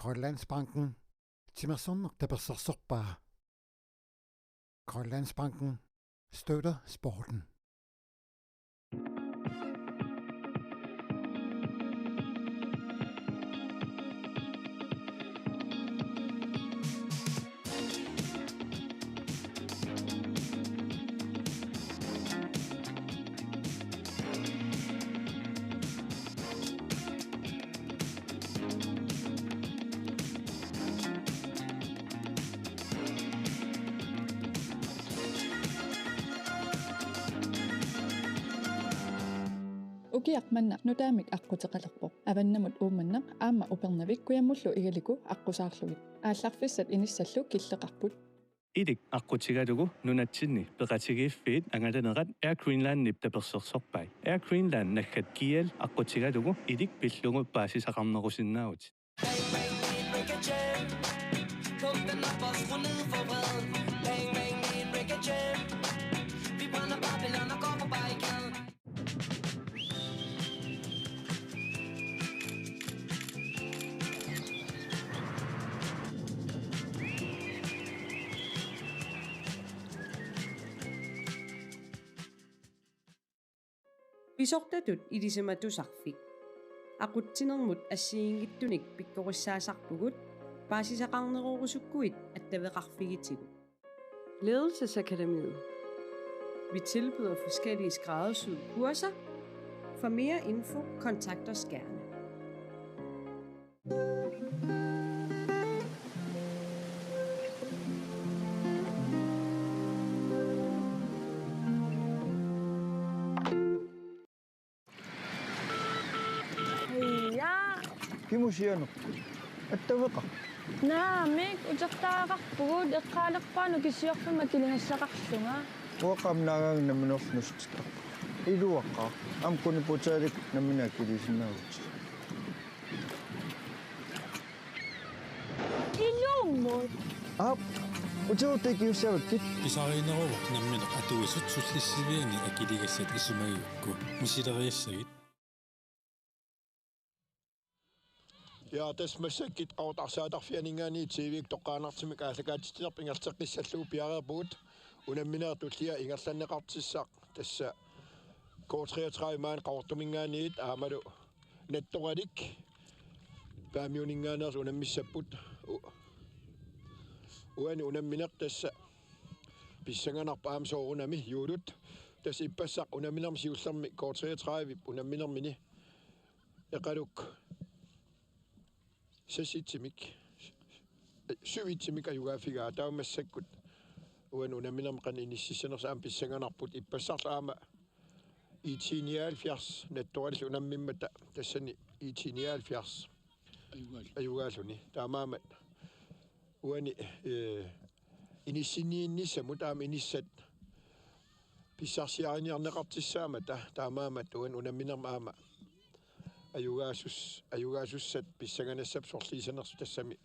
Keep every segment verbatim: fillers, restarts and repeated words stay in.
Grønlandsbanken, timersorneq tapersersorpaa. Grønlandsbanken støtter sporten. Ukiaq manna nutaamik aqquteqalerpoq. Avannamut Uummannaq aamma Upernavik kujammullu Igaliku aqqusaarlugit. Aallarfissat inissallu killeqarput. Ilik aqqutigalugu nunatsinni peqatigiiffiit angalanerat Air Greenlandip tapersersorpai. Air Greenland naggat G L aqqutigalugu Ilik pillugu paasisaqarnerusinnaavutit. Pump den op og skru ned for vreden. Bang, bang, en Reggae Jam. Vi brænder Babylon og går på barrikaden. Pisortatut ilisimatusarfik. Aqutsinermut assigiinngitsunik pikkorissaasarpugut, paasisaqarnerorusukkuit attaveqarfigitigut. Ledelsesakademiet. Vi tilbyder forskellige skræddersyede kurser. For mere info, kontakt os gerne. Ja. Kimusianerput? Attaveqarpit? Naamik, utertagaqarpugut, eqqaalerpaa nukisiorfimma akiligassaqarlunga. Uanga aamma naagaanga nammineerlunga nusutsittarpunga. Iluaqaaq, aamma kuniputaalik nammineq akiliisinnaavutit. Ilummut. Aap, utertagaqarussaavakkit. Pisariinneruvoq nammineq atuisut sullissivianni akiligassat isumagigukku. Misileriassagit. Ja, tassa massakkut Qaqortoq arsaattarfianinngaanniit T V-kkut toqqaannartumik aallakaatitsinerput ingerlateqqissallugu piareerpugut unammineq tullia ingerlanneqartussaq, tassa K treogtredive maani Qaqortuminngaanniit aammalu Nattoralik Paamiuninngaanneersut unammissapput. U-, uani unammineq tassa pissanganarpoq aamma soorunami juulut. Tassa ippassaq unamminermi siullermi K treogtredive unamminermini Eqaluk seks-imik, syv-imik ajugaaffigaa, taava massakkut uani unamminermi qanoq inississanersoq aamma pissanganarpoq, ippassarlu aamma I T nioghalvfjerds Nattoralik unammimmata, tassani I T nioghalvfjerds ajugaalluni. Taamaammat uani, eh, inissinniinnissamut aamma inissat pissarsiariniarneqartussaammata, taamaammat uani unamminermi aamma ajugaasus-, ajugaasussat pissanganassapput sorliisanersut, tassami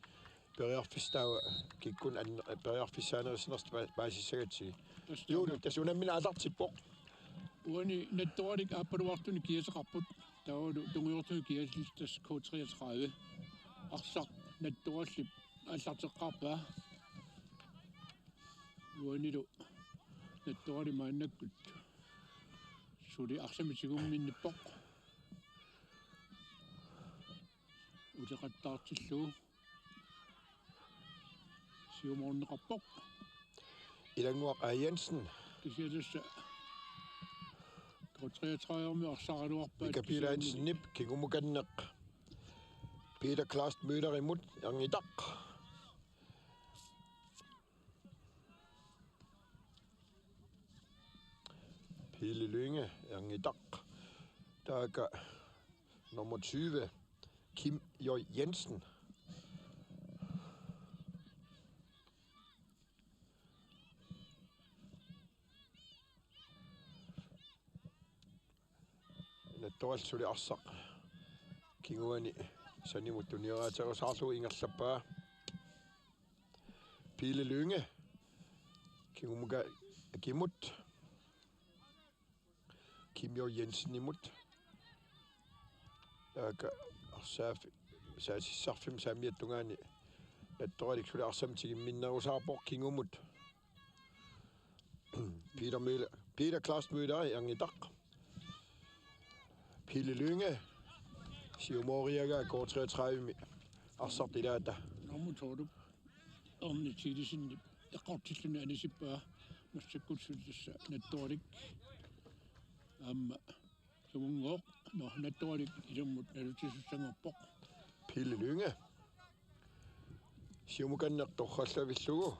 periarfissat taava kikkunnit an-, periarfissaanerussinersut pa-, paasissagatsigit. Tassa juulut taama. Tassa unammineq aallartippoq. Uani Nattoralik aappaluartunik kiaseqarput. Taavalu tungujortunik kiasillutik tassa K treogtredive. Arsaq Nattorallip aallarteqqaarpaa. Uanilu Nattoralik maannakkut suli arsamik tigummiinnippoq. Uteqattaartillugu siumoorneqarpoq. Ilannguaq A. Jensen. Kisianni tassa K treogtredive-mi arsaraluarpaat. Mika Pihl Hansenip kingumukanneq Peter Klaas Møllerimut erngitaq. Pele Lynge erngitaq. Taakku nummer tyve, Kim J. Jensen. Nattoralik suli arsaq kinguani sanimut tunioraaterusaarlugu ingerlappaa. Pele Lynge kingumukanneq akimut, Kim J. Jensenimut. Taakku arsaaffiit saasissarfimmi saamiata tungaani Nattoralik suli arsamik tigumminnerusaarpoq kingumut. Peter Møller, Peter Klaas Møller, erngitaq. Pele Lynge, siumooriagaa K treogtredive-mi arsartut ilaata. Normu Torup, Orne Thielesenip eqqortilluni anisippaa massakkut suli tassa Nattoralik. Aamma Tumunnguaq, nå, Nattoralik ilummut nalutissussanngorpoq. Pele Lynge. Siumukanneq torrallavillugu.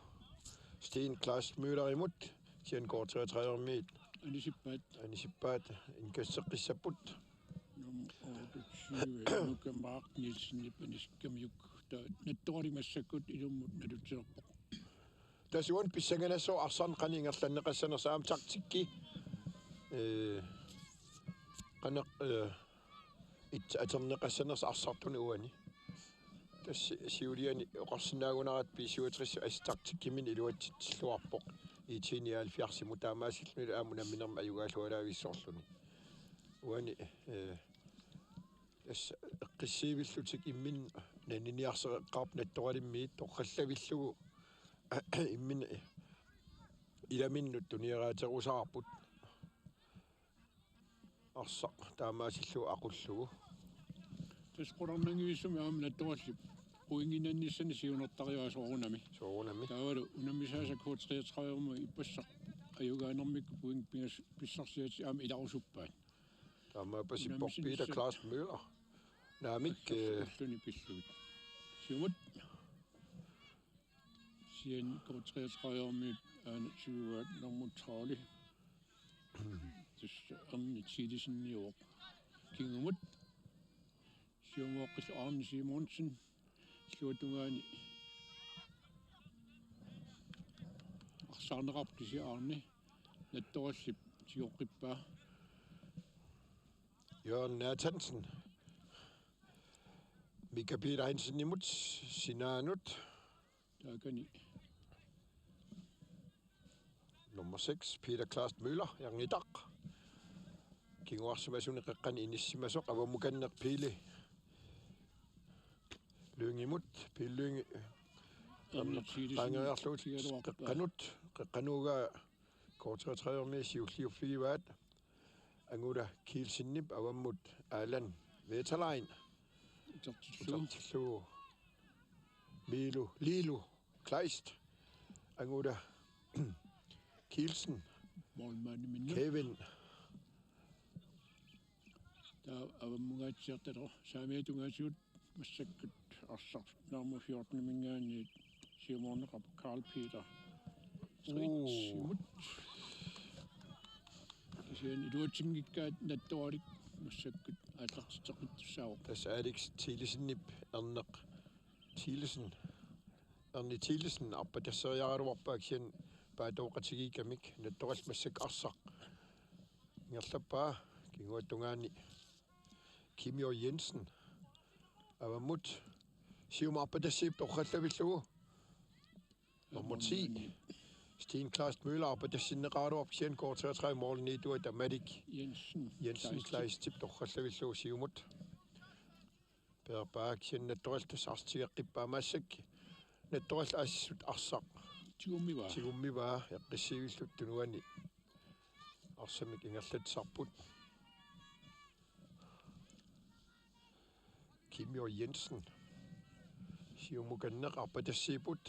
Steen Klaas Møllerimut. Kisianni K treogtredive-miit. Anisippaat. Anisippaat. Indkasteqqissapput. Nummer otteogtyve, Nuka Mark Nielsenip anisikkamikku. Taava Nattoralik massakkut ilummut nalutilerpoq. Tassa uani pissanganassaaq arsarneq qanoq ingerlanneqassanersoq aamma taktikki. Ee, qanoq, ee, it-, atorneqassanersoq arsartuni uani. Tassa siuliani oqarsinnaagunaratta B syvogtres assut taktikkimini iluatsitsilluarpoq. IT nioghalvfjerds-imut taamaasilluni aamma unamminermi ajugaalluaraavissorluni. Uani, ee, tassa eqqissiivillutik imminnut naniniarsereqqaarput Nattoralimmiit torrallavillugu imminnut ilaminnut tunioraaterusaarput. Arsaq taamaasillugu aqullugu. Tassa qularnanngivissumik aamma Nattorallip pointinannissani siunertariaa soorunami. Soorunami. Taavalu unammisaasa K treogtredive-mut ippassaq ajugaanermikkut pointit pingas-, pissarsiatik aamma ilarusuppaat. Taamaappoq unammisinissat Peter Klaas Møller. Naamik, ee, ulluni pillugit. Siumut. Kisianni K treogtredive-miit aana tyve nummer tolv. Tassa Arne Thieleseniuvoq. Kingumut. Siumooqqillugu Arne Simonsen. Illuatungaani. Arsaarneqarpoq kisianni Arne. Nattorallip tigoqqippaa. Jørgen Nathansen. Mika Peter Hansenimut sinaanut. Taakani. Nummer seks, Peter Klaas Møller, erngitaq. Kinguarsimasunik qeqqani inissimasoq avammukanneq Pele Lyngemut, Pele Lynge. Arne Thielesen qaangereerlugu tigaluarpaa. Qeqqanut, qeqqanuugaa K treogtredive-miit siulliuffigivaat. Angula Kielsenip avammut Allan Veterlein. Utertillugu. Utertillugu. Miilu, Liilu Kleist. Angula Kielsen. Målmandiminnut. Kevin. Taava avammungaatsiartalerpoq. Saamiata tungaatigut massakkut arsaq nummer fjorten-iminngaanniit siumoorneqarpoq Carl Peter Uu. Fritz-imut. Kisianni iluatsinngikkaat Nattoralik massakkut aallartitseqqittussaavoq. Tassa Alex Thielesenip erneq Thielesen. Arne Thielesen arpatasseriaraluarpaa kisianni paatooqatigiikkamik Nattoralli massakkut arsaq ingerlappaa kinguaata tungaani Kim J. Jensen. Avammut siumut arpatassiippoq torrallavillugu. Nummer ti. Steen Kleist Møller arpatassinneqaraluarpoq kisianni K treogtredive målimiittuata Malik Jensen, Jensen Kleist. Kleistip torrallavillugu siumut. Peerpaa kisianni Nattoralli tassa arsaq tigeqqippaa massakkut. Nattoralli assut arsaq. Tigummivaa. Tigummivaa eqqissiivillutik tunuani. Arsamik ingerlatsisarput. Kim J. Jensen. Siumukanneq arpatassiipput.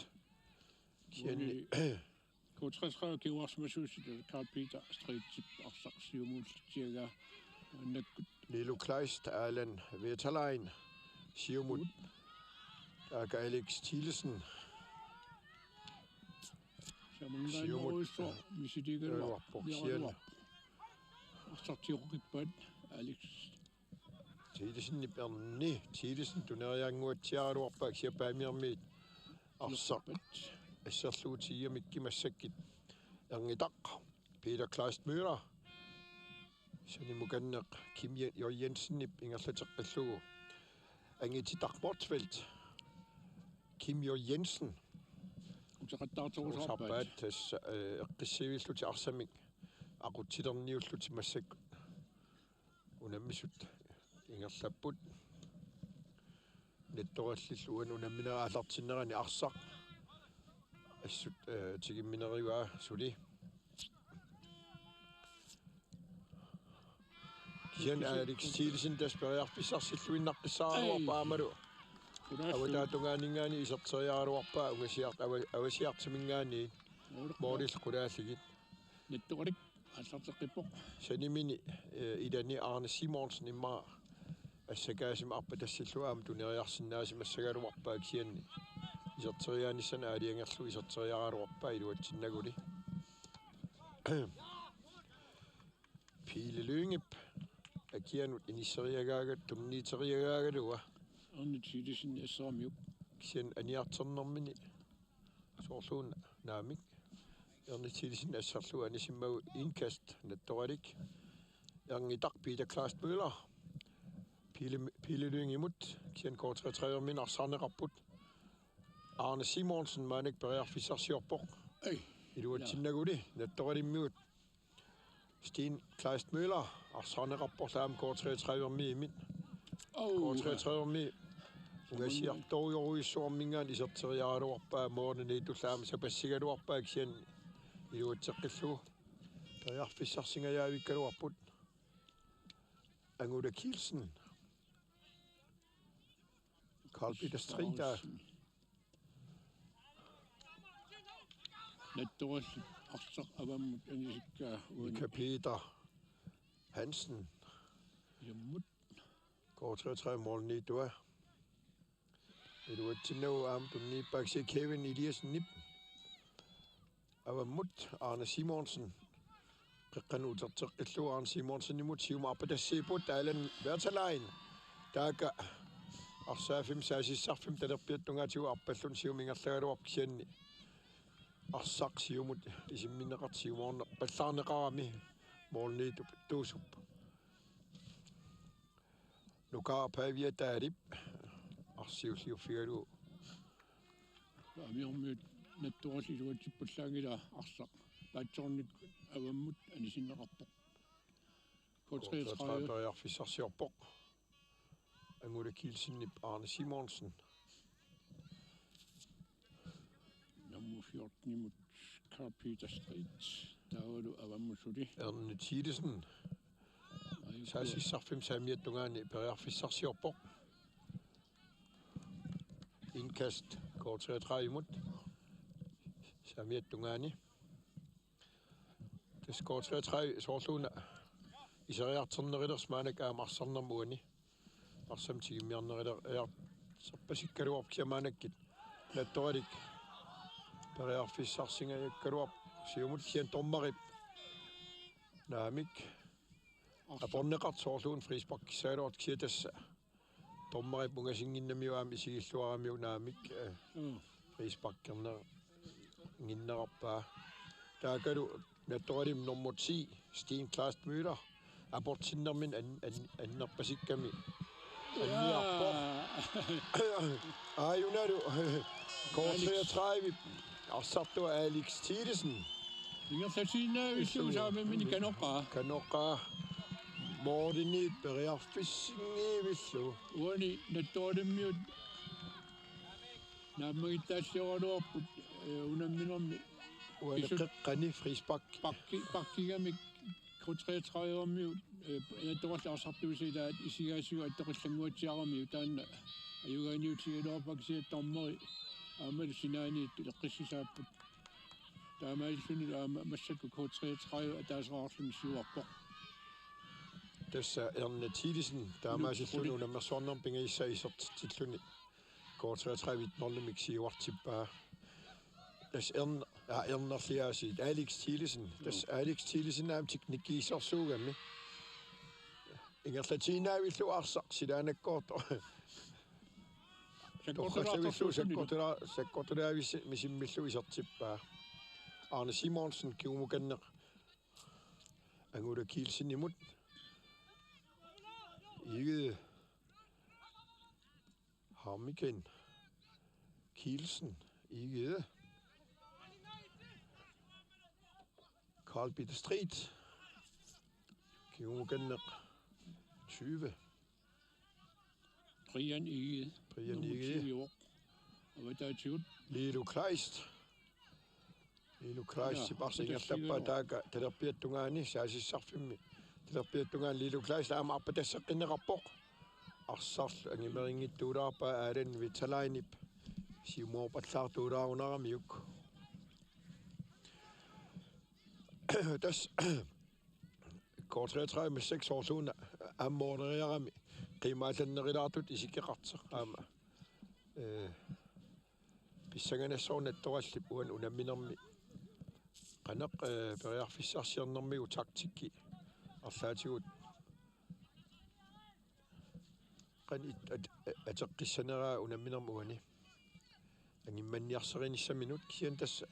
Kisianni K treogtredive kinguarsimasuusoq Carl Peter Stridtip arsaq siumuullutsiagaa maannakkut. Lilo Kleist, Allan Veterlein, siumut. Taakku Alex Thielesen. Siumut. Samanngaannerujussuaq misiligaluarpoq. Sian. Arsaq tigoqqippaat Alex Thielesenip erni, Thielesen tuneriaannguatsiaraluarpaa kisianni Paamiormiit arsaq asserlugu tigigamikku massakkut erngitaq Peter Kleist Møller. Sanimukanneq Kim Je-, J. Jensenip ingerlateqqillugu. Angititaq Motzfeldt. Kim J. Jensen. Uteqattaartorusarpaat. Uteqattaartorusarpaat tassa, eh, eqqissiivillutik arsamik aqutsilerniullutik massakkut. Unammisut ingerlapput. Nettorallillu uani unammineq aallartinnerani arsaq. Assut, eh, tigumminerugaa suli. Kisianni Alex Thielsen tassa periarfissarsilluinnaqqissaaraluarpaa aammalu. Avataata tungaaninngaanniit iserteriaraluarpaa ungasiart-, ava-, avasiartuminngaanniit. Målillu qulaallugit. Nettoqalik aallarteqqippoq. Sanimini, eh, ilani Arne Simonsen immaqa assakaasimik arpatassillugu aamma tuneriarsinnaasimassagaluarpaa kisianni. Iserteriaanissanut aalajangerlugu iserteriaraluarpaa iluatsinnaguli. Pele Lyngep akianut inisseriagaaga tunniuteriagaagaluaa. Arne Thielsen asseramiuk. Kisianni aniartornermini soorluuna naamik. Arne Thielsen asserlugu anisimmagu indkast nettoqalik. Erngitaq Peter Kleist Møller. Pele, Pele Lyngimut. Kisianni K treogtredive-minngaanniit arsarneqarput. Arne Simonsen maannakkut periarfissarsiorpoq. Ei. Iluatsinnaguli nettoqalimmiut. Steen Kleist Møller arsarneqarporlu aamma K treogtredive-miit. Au. K treogtredive-miit ungasiartorujorujussuarminngaanniit iserteriaraluarpaa målimiittullaamik sapassigaluarpaa kisianni iluatseqqillugu. Periarfissarsingajaavikkaluarput. Angula Kielsen. Carl Peter Striita. Nettoqallit arsaq avammut anisikkaa uani. Mika Peter Hansen. Jammut. K treogtredive-miit målimiittua. Iluatsinnagu aamma tunniuppaa kisianni Kevin Eliassenip. Avammut Arne Simonsen. Qeqqanut uterteqqillugu Arne Simonsenimut siumut arpatassiipput Allan Bertalain. Taakku arsaaffimmi saasissarfimmi talerpiata tungaatigut arpalluni siumut ingerlagaluarput kisianni. Arsaq siumut isimminneqartoq siumoorneq pallaarneqarami målimiittuusup. Nukaaq Pavia Daalip arsiulliuffigalugu. Amiormiut nettoqallit iluatsippallaanngilaa arsaq. Paatsoornikkut avammut anisinneqarpoq. K treogtredive. K treogtredive periarfissarsiorpoq. Angula Kielsenip Arne Simonsen. Nummer fjorten-imut Carl Peter Street. Taavalu avammut suli. Erni Thielsen. Ajuku. Saasissarfimmi saamiata tungaani periarfissarsiorpoq. Indkast K treogtredive-mut. Saamiata tungaani. Tassa K treogtredive soorluuna iseriartornerulersoq maannakkut aamma arsarnermut uani. Arsaq tigummiarneruler-, -iartorpasikkaluarpoq kisianni maannakkut. Nettoqalik. Periarfissarsingajakkaluarpoq siumut kisianni dommerip. Naamik. Aporneqartoq soorluuna frisparkissagaluartoq kisianni tassa. Dommerip ungasinnginnamiuk aamma isigilluaramiuk naamik, eh, mm, frisparkinneqarnerarpaa. Taakkualu nettoqalimmi nummer ti, Steen Kleist Møller, aportinnermini an-, an-, annerpasikkami. Jaa. Anniarpoq. Aajunalu K treogtredive arsartua Alex Thielsen. Ingerlatiinnaavillugu saamimminik kanoqaa. Kanoqaa. Målimiit periarfissinngivillugu. Uani nettoqalimmiut naammagittaalliugaluarput, eh, unamminermi. Uani pisut qeqqani frispark. Pakki-, pakkigamik K treogtredive-miut, eh, nettoqallit arsartuisa ilaat isigaasigut attoqqillannguatsiaramiuk taanna ajugaaniutigigaluarpaa kisianni dommeri aammalu sinaaniit ileqqissisaapput. Taamaalillunilu aamma massakkut K treogtredive ataaseqarluni siuarpoq. Tassa Erni Thielsen taamaasilluni unammersuarnermi pingajussaa isertitsilluni K treogtredive-mik siuartippaa. Tassa Ern-, aa, Ernerliaasiit. Alex Thielsen. Tassa Alex Thielsen aamma teknikkigissorsuugami. Ingerlatiinnaavillugu arsaq silaannakkoortoq. Torrallavillugu sakkortula-, sakkortulaavissi misimmillugu isertippaa. Arne Simonsen kingumukanneq. Angula Kielsenimut. Egede. Harmiken. Kielsen. Egede. Carl Peter Street. Kingumukanneq. Tyve. Brian Egede. Brian Nummer Egede. Ti-uk. Avataatigut. Lilo Kleist. Lilo Kleistip arsaq ingerlappaa taakku talerpiata tungaani saasissarfimmi. Talerpiata tungaani Lilo Kleist aamma arpatasseqqinneqarpoq. Arsarlu angimerinngitsuulaarpaa Allan Vetalainip siumoorpallaartuulaarunaramiuk. Tassa K treogtredive massakkut soorluuna ammorneriarami qiimaallannerulaartut isikkoqartoq aamma. Eh, pissanganassaaq Nattorallip uani unamminermi qanoq, eh, periarfissarsiornermigut taktikki arlaatigut qanoq it-, at-, ateqqissaneraa unamminermi uani. Angimmanniarsarinissaminut kisianni tassa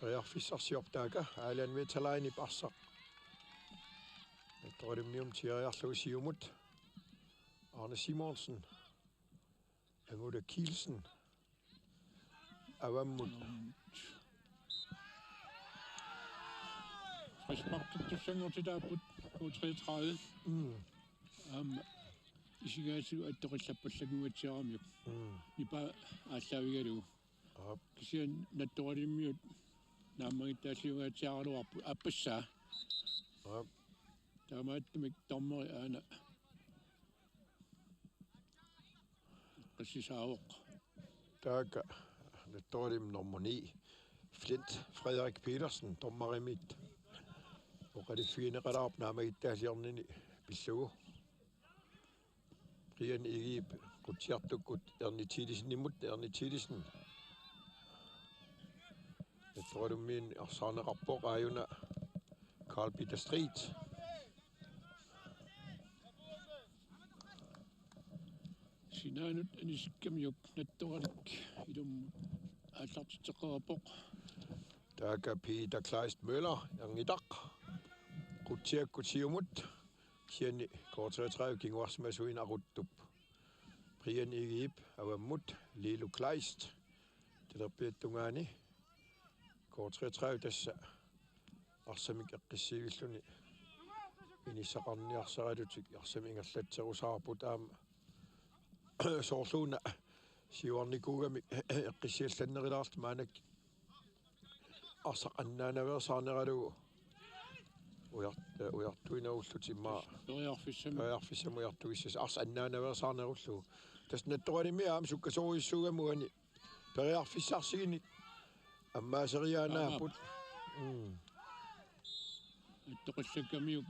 periarfissarsiorpoq taakku Allan Vetalainip arsaq. Nattoralimmik tigoriarlugu siumut. Arne Simonsen. Angula Kielsen. Avammut. Frisparkittussanngortitaapput K treogtredive. Mm. Aamma isigaasigut attoqallappallannguatsiaramiuk. Mm. Nipaa aallaavigalugu. Aap. Kisianni Nattoralimmik naammagittaalliungaatsiaraluarput aappassaa. Aap. Taamaattumik dommeri aana qissisaavoq. Taakku Nattoralimmik nummer ni, Flint Frederik Petersen, dommerimit oqaluffigineqalaarpoq naammagittaalliornini pillugu. Brian Egedep qutsiartukkut Erni Tilisenimut, Erni Tilesen. Nattoralummiunit arsaarneqarpoq aajuna Carl Peter Street. Sinaanut anisikkamiuk Nattoralik ilummut aallartitseqqaarpoq. Taakku Peter Kleist Møller, Erngitaq. Qutsiakkut siumut, kisianni K treogtredive kinguarsimasuineq aquttup. Brian Egedep avammut, Lilo Kleist. Talerpiata tungaani K treogtredive tassa arsamik eqqissiivilluni inissaqarniarsaralutik arsamik ingerlatserusaarput aamma soorluuna siuarnikuugamik eqqissiallannerulaarlutik maannakkut arsaq annaanaveersaarneralugu ujar-, ujartuinerullutik immaqa periarfissamik. Periarfissamik ujartuissasoq arsaq annaanaveersaarnerullugu. Tassa Nattoralimmik aamma sukkasoorujussuugami uani periarfissarsiorneq ammaaseriaannaapput. Aap. Mm. Attoqallakkamiuk.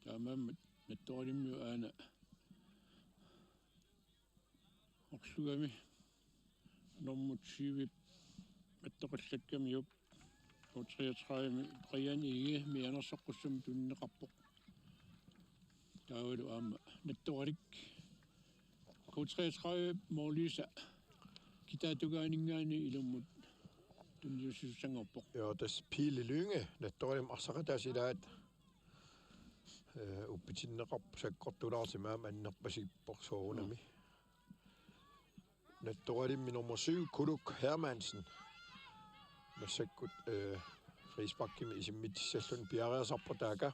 Taamaammat Nattoralimmiut aana orlugami nummer tyve attoqallakkamiuk K treogtredive Brian Egede mianersoqqussamik tunineqarpoq. Taavalu aamma Nattoralik K treogtredive måliisa kitaatungaaninngaanniit ilummut tunniussisussanngorpoq. Joo, tassa Pele Lynge, Nattoralimmi arsaq ataaseq ilaat, eh, uppitinneqarpoq sakkortulaartumik aamma annerpasippoq soorunami. Mm. Nattoralimmi nummer syv, Kuluk Hermansen. Massakkut, eh, frisparkimik isimmitsissalluni piareersarpoq taakku.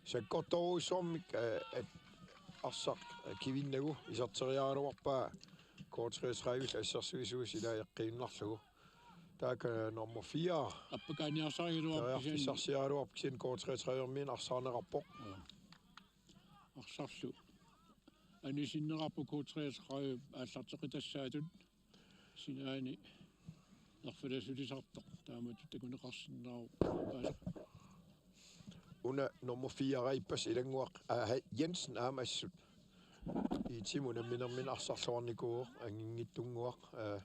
Sakkortoorujussuarmik, eh, at-, arsaq, eh, kivinnagu iserteriaraluarpaa K treogtredive assersuisuisa ilaa eqqiinnarlugu. Taakku nummer fire. Appakaaniarsarigaluarpoq kisianni. Periarfissarsiaraluarpoq kisianni K treogtredive-miunit arsaarneqarpoq. Joo. Arsarlu anisinneqarpoq K treogtredive aallarteqqitassaatut sinaani erfalasulisartoq taamatut takuneqarsinnaavoq. Una nummer fire-ippassuit Ilannguaq, aa, Jensen aamma assut. IT-mut unamminerminni arsarluarnikuuvoq, anginngitsunnguaq, aa,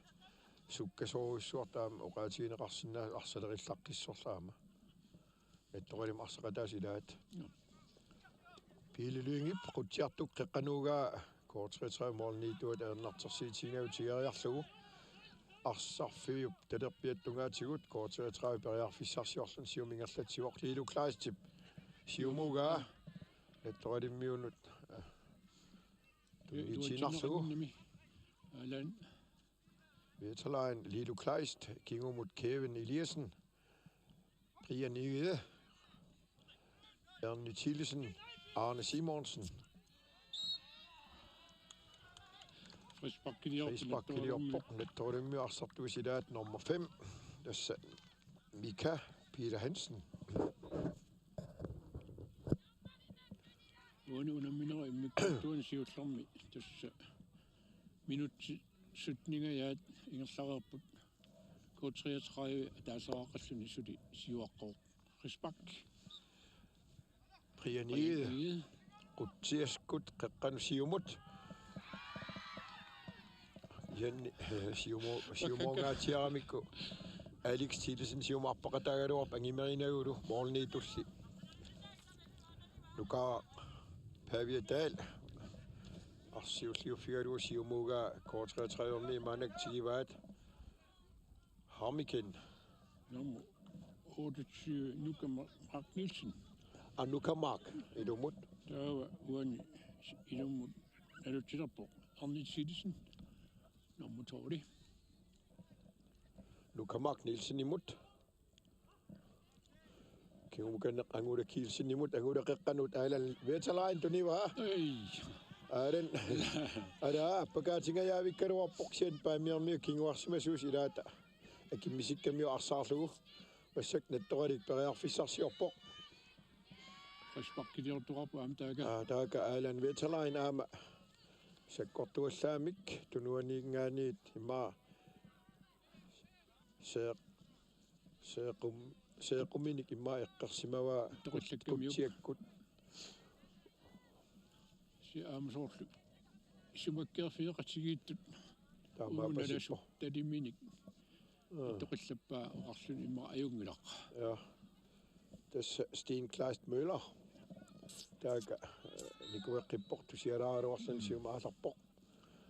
sukkasoorujussuaq taama oqaatigineqarsinnaasoq arsalerillaqqissorlu aamma. Nattoralimmi arsaq ataaseq ilaat. Joo. Pele Lyngep qutsiartukkut qeqqanut ugaa K treogtredive målimiittuata ajornartorsiutigigatsigu tigoriarlugu. Arsarfiup talerpiata tungaatigut K treogtredive periarfissarsiorluni siumut ingerlatsivoq Lilo Kleistip. Siumut ugaa Nattoralimmiunut, eh, tunniutiinnarlugu. Alan. Vetalain, Lilo Kleist, kingumut Kevin Eliassen. Brian Egede. Erni Thielesen, Arne Simonsen. Frisparkiliorpoq. Frisparkiliorpoq. Nettorimmi arsartuisilaat nummer fem. Tassa Mika Peter Hansen. Uani unamminerup immikkoortuani siullermi tassa minutsit sytteningajaat ingerlareerput. K treogtredive ataaseqarluni suli siuaqqavoq. Frispark. Brian Egede. Brian Egede. Qutsiakkut qeqqanut siumut. Janni, siumu-, siumuungaatsiaramikku. Alex Thielesen siumut arpaqataagaluarpoq angimerinaagulu moorniitulli. Nuka Pavia Dahl. Arsiulliuffigalugu siumuugaa K treogtredive-mi maannakkut tigivaat. Harmiken. Nummer otteogtyve, Nuka Ma-, Mark Nielsen. Aa, Nuka Mark, ilummut. Taava uani ilummut nalutsilerpoq. Arne Thielesen, nummer tolv. Nuka Mark Nielsenimut. Kingumukanneq Angula Kielsenimut, Angula qeqqanut Alan Veterlain tunivaa. Ei. Alan. Ala, appakaatingajaavikkaluarpoq kisianni Paamiormiut kinguarsimasuusut ilaata. Akimmisikkamiuk arsaarlugu. Massakkut Nettoralik periarfissarsiorpoq. Frisparkiliortoqarpoq aamma taaka. Aa, taaka Alan Veterlain aamma. Sakkortuallaamik tunuaniinngaanniit immaqa seeq-, seequm-, seequminik immaqa eqqarsimavaa. Toqillakkamik. Qutsiakkut. Si aamma soorlu isumakkeerfigeqatigiittut. Taamaapasippoq. Uunga nalasut taliminik. Aa. Toqillappaa oqarluni immaqa ajunngilaq. Ja. Tassa Steen Kleist Møller. Taaka, eh, nikueqqippoq tusialaaraluarluni siumut aallarpoq.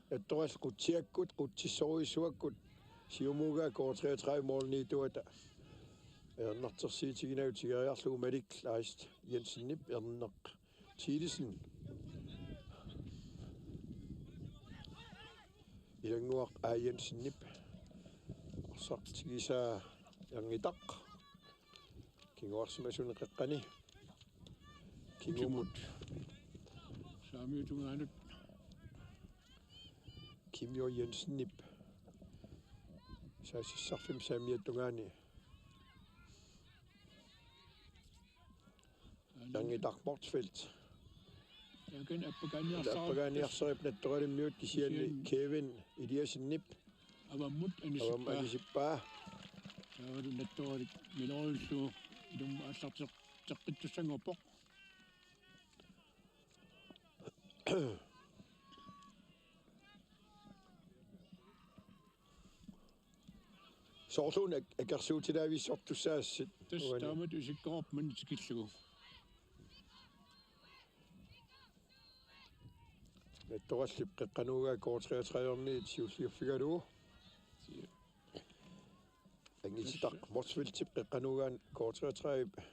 Nettorallit Qutsiakkut, Qutsissorujussuakkut, siumuugaa K treogtredive moorniittuata. Ajornartorsiutiginagu tigoriarlugu Malik Kleist Jensenip Erneq Thielesen. Ilannguaq A. Jensenip arsaq tigisaa Erngitaq. Kinguarsimasunik qeqqani. Kingumut. Saamiup tungaanut. Kim J. Jensenip. Saassussarfimmi saamiata tungaani. Erngitaq Motzfeldt. Taakani appakaaniarsarip. Appakaaniarsarip Nettoralimmiut kisianni. Kisianni Kevin Eliassenip. Avammut anisippaa. Avammut anisippaa. Taavalu Nettoralik miloriullugu ilummut aallarteq-, teqqittussanngorpoq. Soorluuna ak-, akersuutilaavissortussaassit. Tassa uani. Taamatut isikkoqarpoq manna tikillugu. Nettorallip qeqqanuugaa K treogtredive-miit siulliuffigalugu. Angisitaq Motzfeldtip qeqqanuugaanni K treogtredive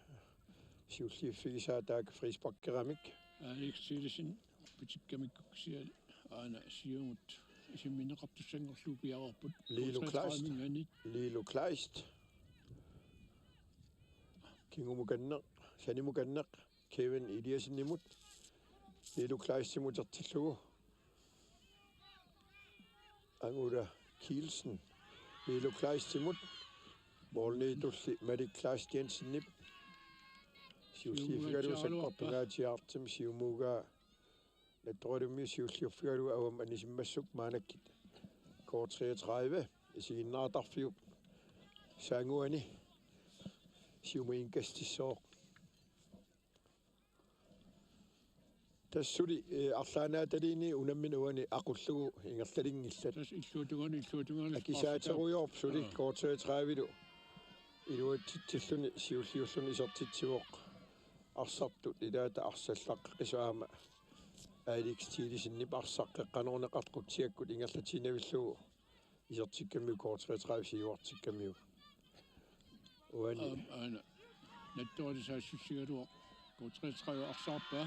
siulliuffigisaa taakku frisparkeramik. Alex Thielesen pitikkamikku kisianni aana siumut isimmineqartussanngorlugu piareerput. Lilo Kleist. K treogtredive-minngaanniit. Lilo Kleist. Kingumukanneq, sanimukanneq, Kevin Eliassenimut. Lilo Kleistimut utertillugu. Angula Kielsen. Lilo Kleistimut. Moorniitulli Malik Kleist Jensenip. Siulliuffigalugu sakkortungaatsiartimi siumuugaa Nettoralimmiut siulliuffigalugu avammut anisimmassuk maannakkut K treogtredive isiginnaartarfiup saanguani siumut indkastissaaq. Tassa suli, eh, arlaannaataliini unammineq uani aqullugu ingerlalinngillat. Tassa illuatungaani, illuatungaani. Akisaaterujoorpoq suli. Aa. K treogtredive-lu iluatsitsilluni siulliulluni isertitsivoq. Arsartut ilaata arsallaqqisut aamma Alex Thielesenip arsaq qeqqanoorneqartoq Qutsiakkut ingerlatiinnavillugu. Isertikkamiuk K treogtredive siuartikkamiuk. Uani. Aam, aana. Nettoralik saassussigaluaq K treogtredive arsaarpaa.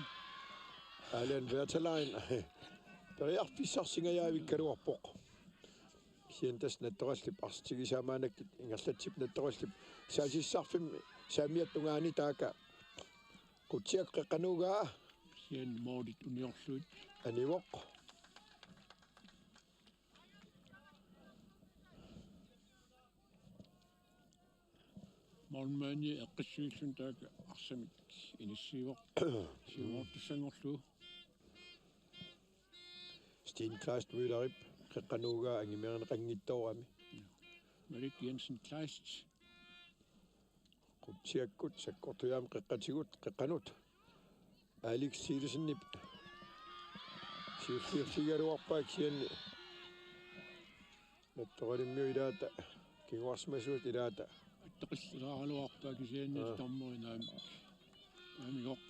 Alan Vertelain. Periarfissarsingajavikkaluarpoq. Kisianni tassa Nettorallip arsaq tigisaa maannakkut ingerlatsip Nettorallip saassussarfimmi saamiata tungaani taakku Qutsiaq Qeqqanuugaa. Kisianni målit uniorlugit. Anivoq. Målmandi eqqissilluni taakku arsamik inissiivoq. Siumoortussanngorlugu. Steen Kleist Møllerip Qeqqanuugaa angimerineqanngitsoorami. Malik Jensen Kleist. Qutsiakkut sakkortujaamik Qeqqatigut Qeqqanut. Alex Thielesenip siulliuffigigaluarpaa kisianni Nattoqalimmiut ilaata kinguarsimasuat ilaata. Attoqilleraluarpaa kisianni Aa. Dommeri naamik. Naamigoq.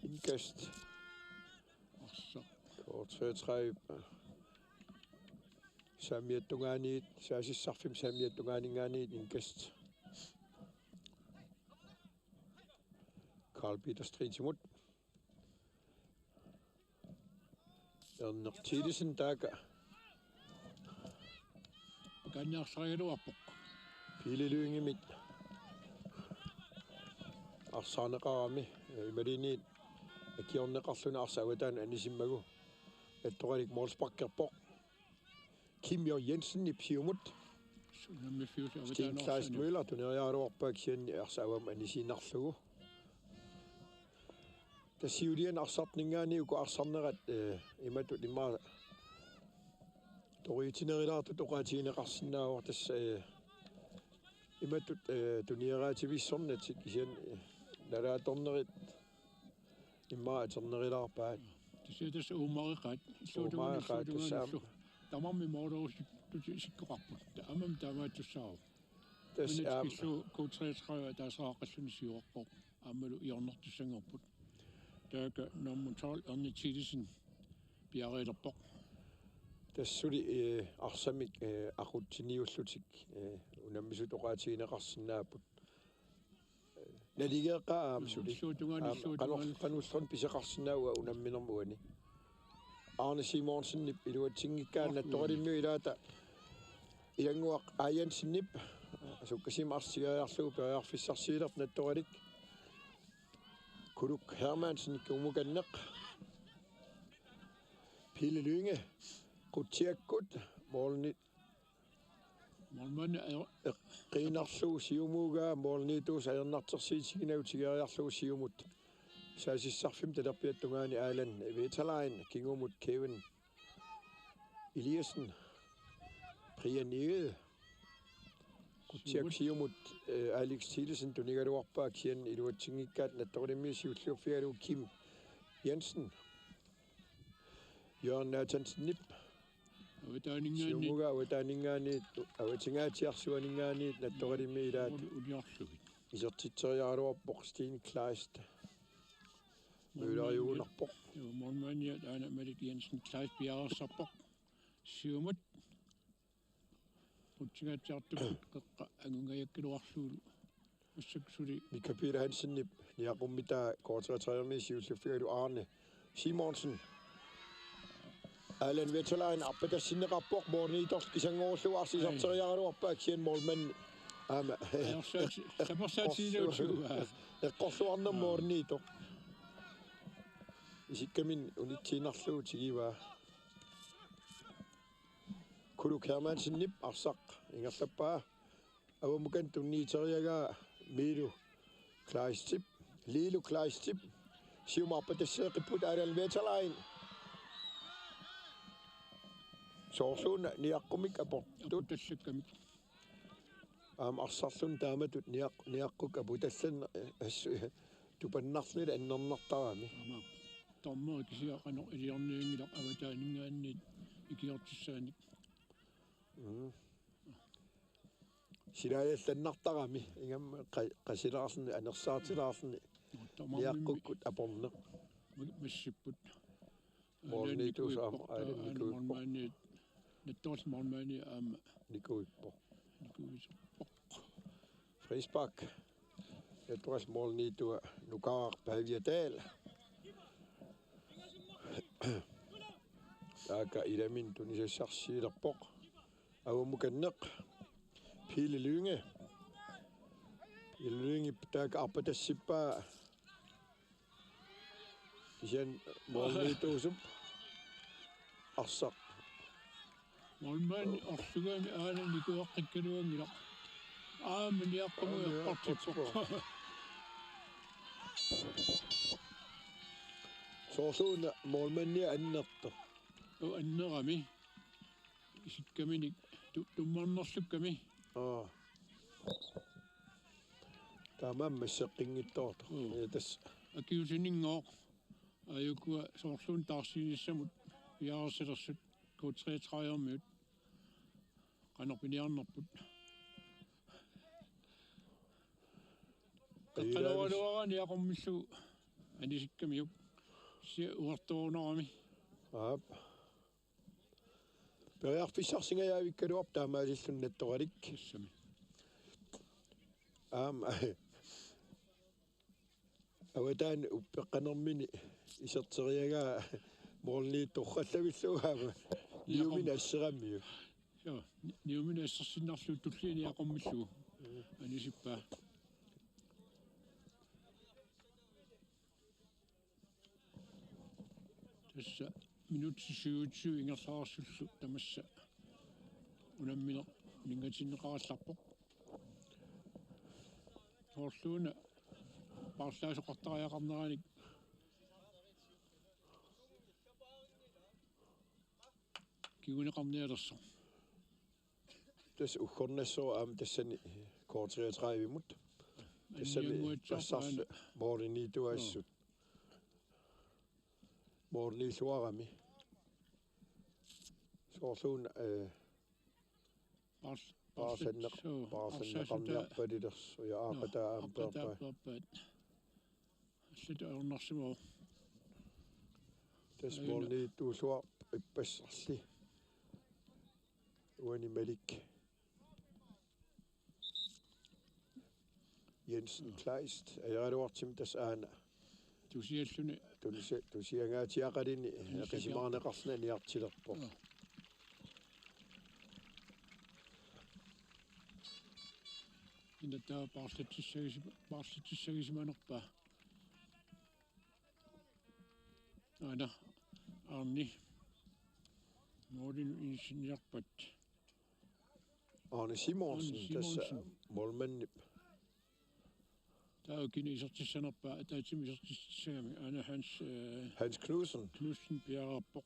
Indkast. Arsaq. K treogtredive. Saamiata tungaaniit, saasissarfimmi saamiata tungaaninngaanniit indkast. Karl Peter Stridimut. Ernert Thielesen taakku. Kanniarsarigaluarpoq. Pele Lyngemit. Arsaarneqarami, eh, imaluunniit akiorneqarluni arsaq avataanut anisimmagu. Nattoqalik målsparkerpoq. Kim Jørgen Jensenip siumut. Steen Kleist Møller tuneriaraluarpaa kisianni arsaq avammut anisiinnarlugu. Tassa siuliani arsartuninngaanniit uku arsarnerat, eh, imatut immaqa toriutinerulaartut oqaatigineqarsinnaavoq tassa, eh, imatut, eh, tunieraativissornatik kisianni, eh, nalaatornerit immaqa atornerulaarpaat. Tassa tassa uumareqaat. Uumareqaat tassa aamma. Tamarmik målerusuttutik isikkoqarput. Aamma taamaattussaavoq. Tassa aamma. Pillugu K treogtredive ataaseqarluni siuarpoq. Aammalu hjørnertussanngorput. Taakku nummer tolv Ernert Thielesen piareerpoq. Tassa suli, eh, arsamik, eh, aqutsiniullutik, eh, unammisut oqaatigineqarsinnaapput. Naligeeqqaa aamma suli. Illuutungaani, aamma illuutungaani. Qanoq, qanullerni pisoqarsinnaava unamminermi uani. Arne Simonsenip iluatsinngikkaa. Orlu. Nattoqalimmiut ilaata Ilannguaq A. Jensenip sukkasuumik arsaq tigoriarlugu periarfissarsiulerpoq Nattoqalik. Kuluk Hermansen kingumukanneq. Pele Lynge Qutsiakkut målini Målmand er eqqiinnarlugu siumuugaa måliniittuusoq ajornartorsiutiginagu tigoriarlugu siumut. Saasissarfimmi talerpiata tungaani Allan Vetterlein kingumut Kevin Eliassen. Brian Egede. Qutsiakkut siumut, eh, Alex Thielesen tunigaluarpaa kisianni iluatsinngikkaat Nattoqalimmiut siulliuffigalugu Kim Jensen. Jørgen Nathansenip Avataaninngaanniit. Siumuugaa avataaninngaanniit, avatingaatsiarsuaninngaanniit Nattoqalimmiut ilaat. Måli uniorlugit. Isertitseriaraluarpoq Steen Kleist. Mølleriugunarpoq. Joo, målmandiat aana Malik Jensen Kleist piareersarpoq. Siumut. Qutsingaatsiartukkut qeqqa angungajakkaluarlugulu. Massakkut suli. Mika Peter Hansenip niaqummitaa K treogtredive-mi siulliuffigalugu Arne Simonsen. Allan Vetterlein arpatassinneqarpoq måliniittorlu kisanngorullugu arsaq iserteriaraluarpaa kisianni målmand aamma. Ajorsaat-, tapersaatigilaarlugu. Eqqorluarnermut måliniittoq. Isikkamik unitsiinnarlugu tigivaa. Kuluk Hermansenip arsaq ingerlappaa. Avammukanneq tunniuteriaraa Miilu Kleistip, Liilu Kleistip, siumut arpatasseeqqipput Allan Vetterlein. Soorluuna niaqqumik aportut. Aputallakkamik. Aamma arsarluni taamatut niaq-, niaqquk aputallanneq, eh, assu-, tupannarluni annernartarami. Aamma. Taamaammat kisianni qanoq iliornianngilaq avataaninngaanniit ikiortissaanik. Mm. Silaajallannartarami ingammik qa-, qasilaarluni anersaartilaarluni. Tamarmimmi niaqqukkut aporneq. Ma-, massipput. Måliniittuusoq aamma aana nikuippoq. Målmandi, Nattoqalik målmandi aamma. Nikuippoq. Nikuippoq. Frispark. Nattoqalik måliniittua Nukaaq Pavia Dahl. Taakku ilaminni tunisassarsiulerpoq. Avammukanneq. Pele Lynge. Pele Lynge taakku arpatassippaa. Kisianni målimiittuusup arsaq. Målmandi orlugami aana nikuaqqikkaluanngilaq. Aamma niaqqumut eqqortippoq. Soorluuna målmandia annertoq. Uu, annerami. Isikkaminik tu-, tummarnerlukkami. Aa. Taamaammat seqqinngitsoortoq. Mm. Ja, tassa. Akiusininngooq. Aajukua soorluuna taarsiinissamut piareersalersut K treogtredive-miut. Qanoq piniarnerput. Qeqqanoraluaraanni aqummillugu anisikkamiuk. Sia uartoorunarami. Aap. Periarfissarsingajavikkaluarpoq taamaalilluni nattoralik. Tassami. Aamma. Avataani uppeqqanermini iserteriagaa målmandi torrallavillugu aamma. Niuminik asseramiuk. Joo, ni-, niuminik assersinnarlugu tulliani aqummillugu. Anisippaa. Tassa minutsit syvogtyve ingerlaarsullu tamassa unammineq uninngatinneqarallarpoq. Soorluuna paarlaasoqartariaqarneranik kinguneqarnialersoq. Tassa uggornassaaq aamma tassani K treogtredive-mut. Tassami anniannguatsoorpaat. Tassarlu målimiittuassut. Joo. Målimiilluarami. Soorluuna, eh, paars-, paarsanneq-, paarsanneq-, joo, paarsanneqarniarpalilersoq ja, joo, aaqataa aamma, aaqataa peerpaat. Peerpaat. Allatut ajornarsimavoq. Tassa aajuna. Målimiittuulluarpoq ippassarli. Uani Malik Jensen Kleist, ajoraluartumik tassa aana. Tusialluni. Tusi-, tusiangaatsiaqaluni, tusiangaatsiaq-, qisimaarneqarluni aniartilerpoq. Joo. Ina taava paarlatsissagisi-, paarlatsissagisimanerpaa. Aana, Arne. Målinut inissiniarpat. Arne Simonsen, Arne Simonsen. Tassa målmandip. Taava kina isertissanerpaa, ataatsimik isertissagami. Aana Hans, eh, Hans Knudsen. Knudsen piareerpoq.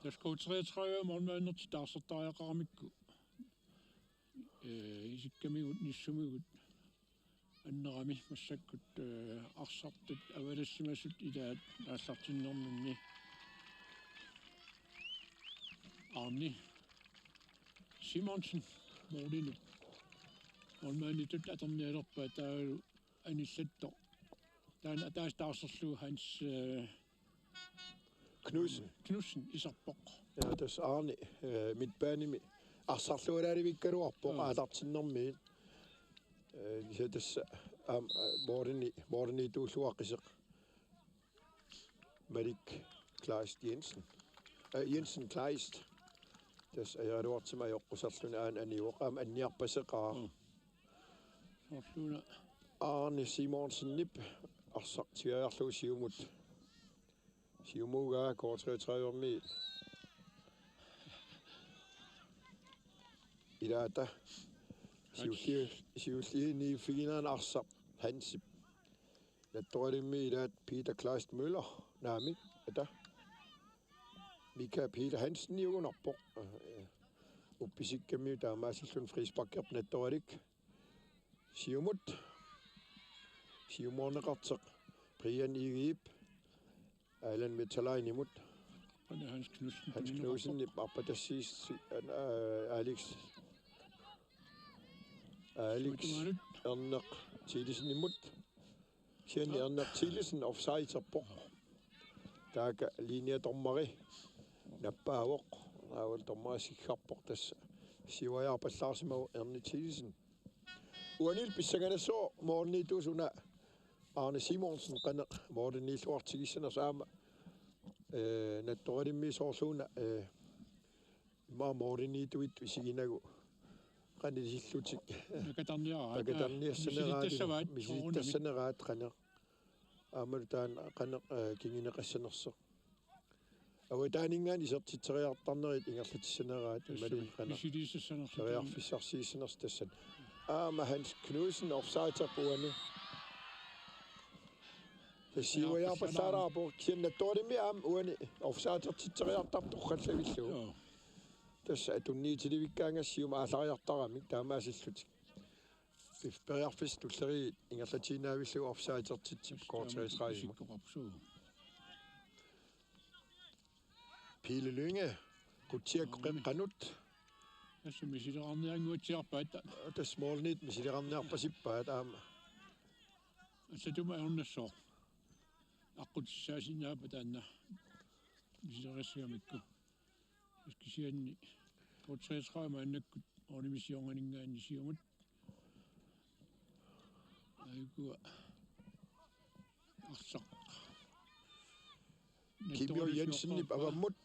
Tassa K treogtredive målmandertik taarsertariaqaramikku. Eh, isikkamigut, nissumigut annerami massakkut, eh, arsartut avalassimasut ilaat aallartinnerminni. Arne Simonsen målinut. Målmanditut atornialerpaa taavalu anillattoq. Taanna ataaseq taarserlugu Hans, eh, Knudsen. Knudsen iserpoq. Ja, tassa Arne, eh, midtbanemi arsarlualaalivikkaluarpoq. Joo. Aallartinnermiit. Eh, kisianni tassa aamma, eh, målimi-, målimiittuulluaqqiseq. Malik Kleist Jensen. Eh, Jensen Kleist. Tassa ajoraluartumik ajoqquserluni aana anivoq aamma anniarpaseqaaq. Mm. Soorluuna. Arne Simonsenip arsaq tigoriarlugu siumut. Siumuugaa K treogtredive-mi. Ilaata. Siulli-, siulliiniiffigineqarpoq arsaq Hansip. Nattoralimmik ilaat Peter Kleist Møller. Naamik, ata. Mika Peter Hansen iugunarpoq. Uppisikkamiuk taamaasilluni frisparkerpoq nattoralik. Siumut. Siumoorneqartoq Brian Egedep Allan Vetalainimut. Qanoq Hans Knudsen. Hans Knudsenip arpatassiis-, aa, Alex. Alex. Siumut. Erneq Thielesenimut. Kisianni Erneq Thielesen offsiderpoq. Taakku linjedommeri nappaavoq. Aavil dommeri siggarpoq tassa. Siuariarpallaarsimavoq Erneq Thielesen. Uanilu pissanganassaaq målimiittuusoq una Arne Simonsen qanoq målimiilluartigissanersoq aamma Ee, Nattoralimmi soorluuna, ee, immaqa mooriniituit isiginagu qanisillutik. Nakatarniaraat. Nakatarniassaneraat. Misilittassavaat. Misilittassavaraat qanoq. Aammalu taanna qanoq, ee, kinguneqassanersoq. Avataaninngaanniit isertitseriartarnerit ingerlatissaneraat imaluunniit qanoq. Misiliisassanersoq. Periarfissarsiissanersoq tassani. Aamma Hans Knudsen offside-erpoq uani. Tassa siuariarpallaarpoq kisianni Nattoralimmi aamma uani offside-ertitseriartarpoq torrallavillugu. Joo. Tassa atunniutilivikkaangassi siumut aallariartaramik taamaasillutik. Pif-, periarfissat tulleriit ingerlatiinnaavillugu offside-ertitsip K treogtredive-mut. Isikkoqarpoq suu. Pele Lynge, qutsiakku qeqqanut. Tassa misileqarniannguatsiarpaat. Tassa mooriniit misileqarniarpasippaat aamma. Assatuma ajornassaaq. Aqqutissaasinnaappat taanna. Misileqassagamikku. Kisianni K treogtredive maannakkut Ornimisiornganinngaanniit siumut. Aigua. Arsaq. Kim J. Jensenip avammut.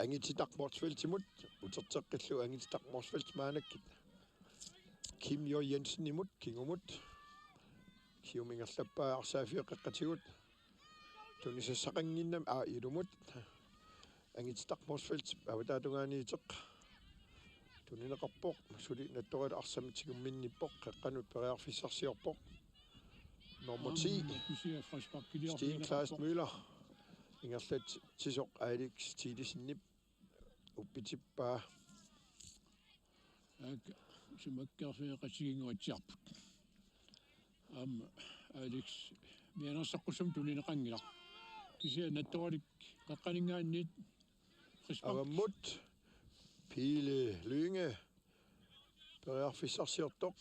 Angititaq Motzfeldtimut. Uterteqqillugu Angititaq Motzfeldt maannakkut. Kim J. Jensenimut, kingumut. Siumut ingerlappaa arsaaffiup qeqqatigut. Tunisassaqannginnami, aa, ilumut. Angititaq Motzfeldt avataatungaaniittoq. Tunineqarpoq, suli Nattoraq arsamut tigumminnippoq, qeqqanut periarfissarsiorpoq. Nummer ti. Aamma kisianni frisparkiliorneqarpoq. Sten Kleist Møller. Ingerlatsisoq Alex Thielesenip uppitippaa. Aak, simakkeerfigeqatiginnguatsiarput. Aamma Alex mianersoqqussamut tunineqanngilaq. Kisianni Nattoralik qeqqaninngaanniit frispark. Avammut Pele Lynge periarfissarsiortoq.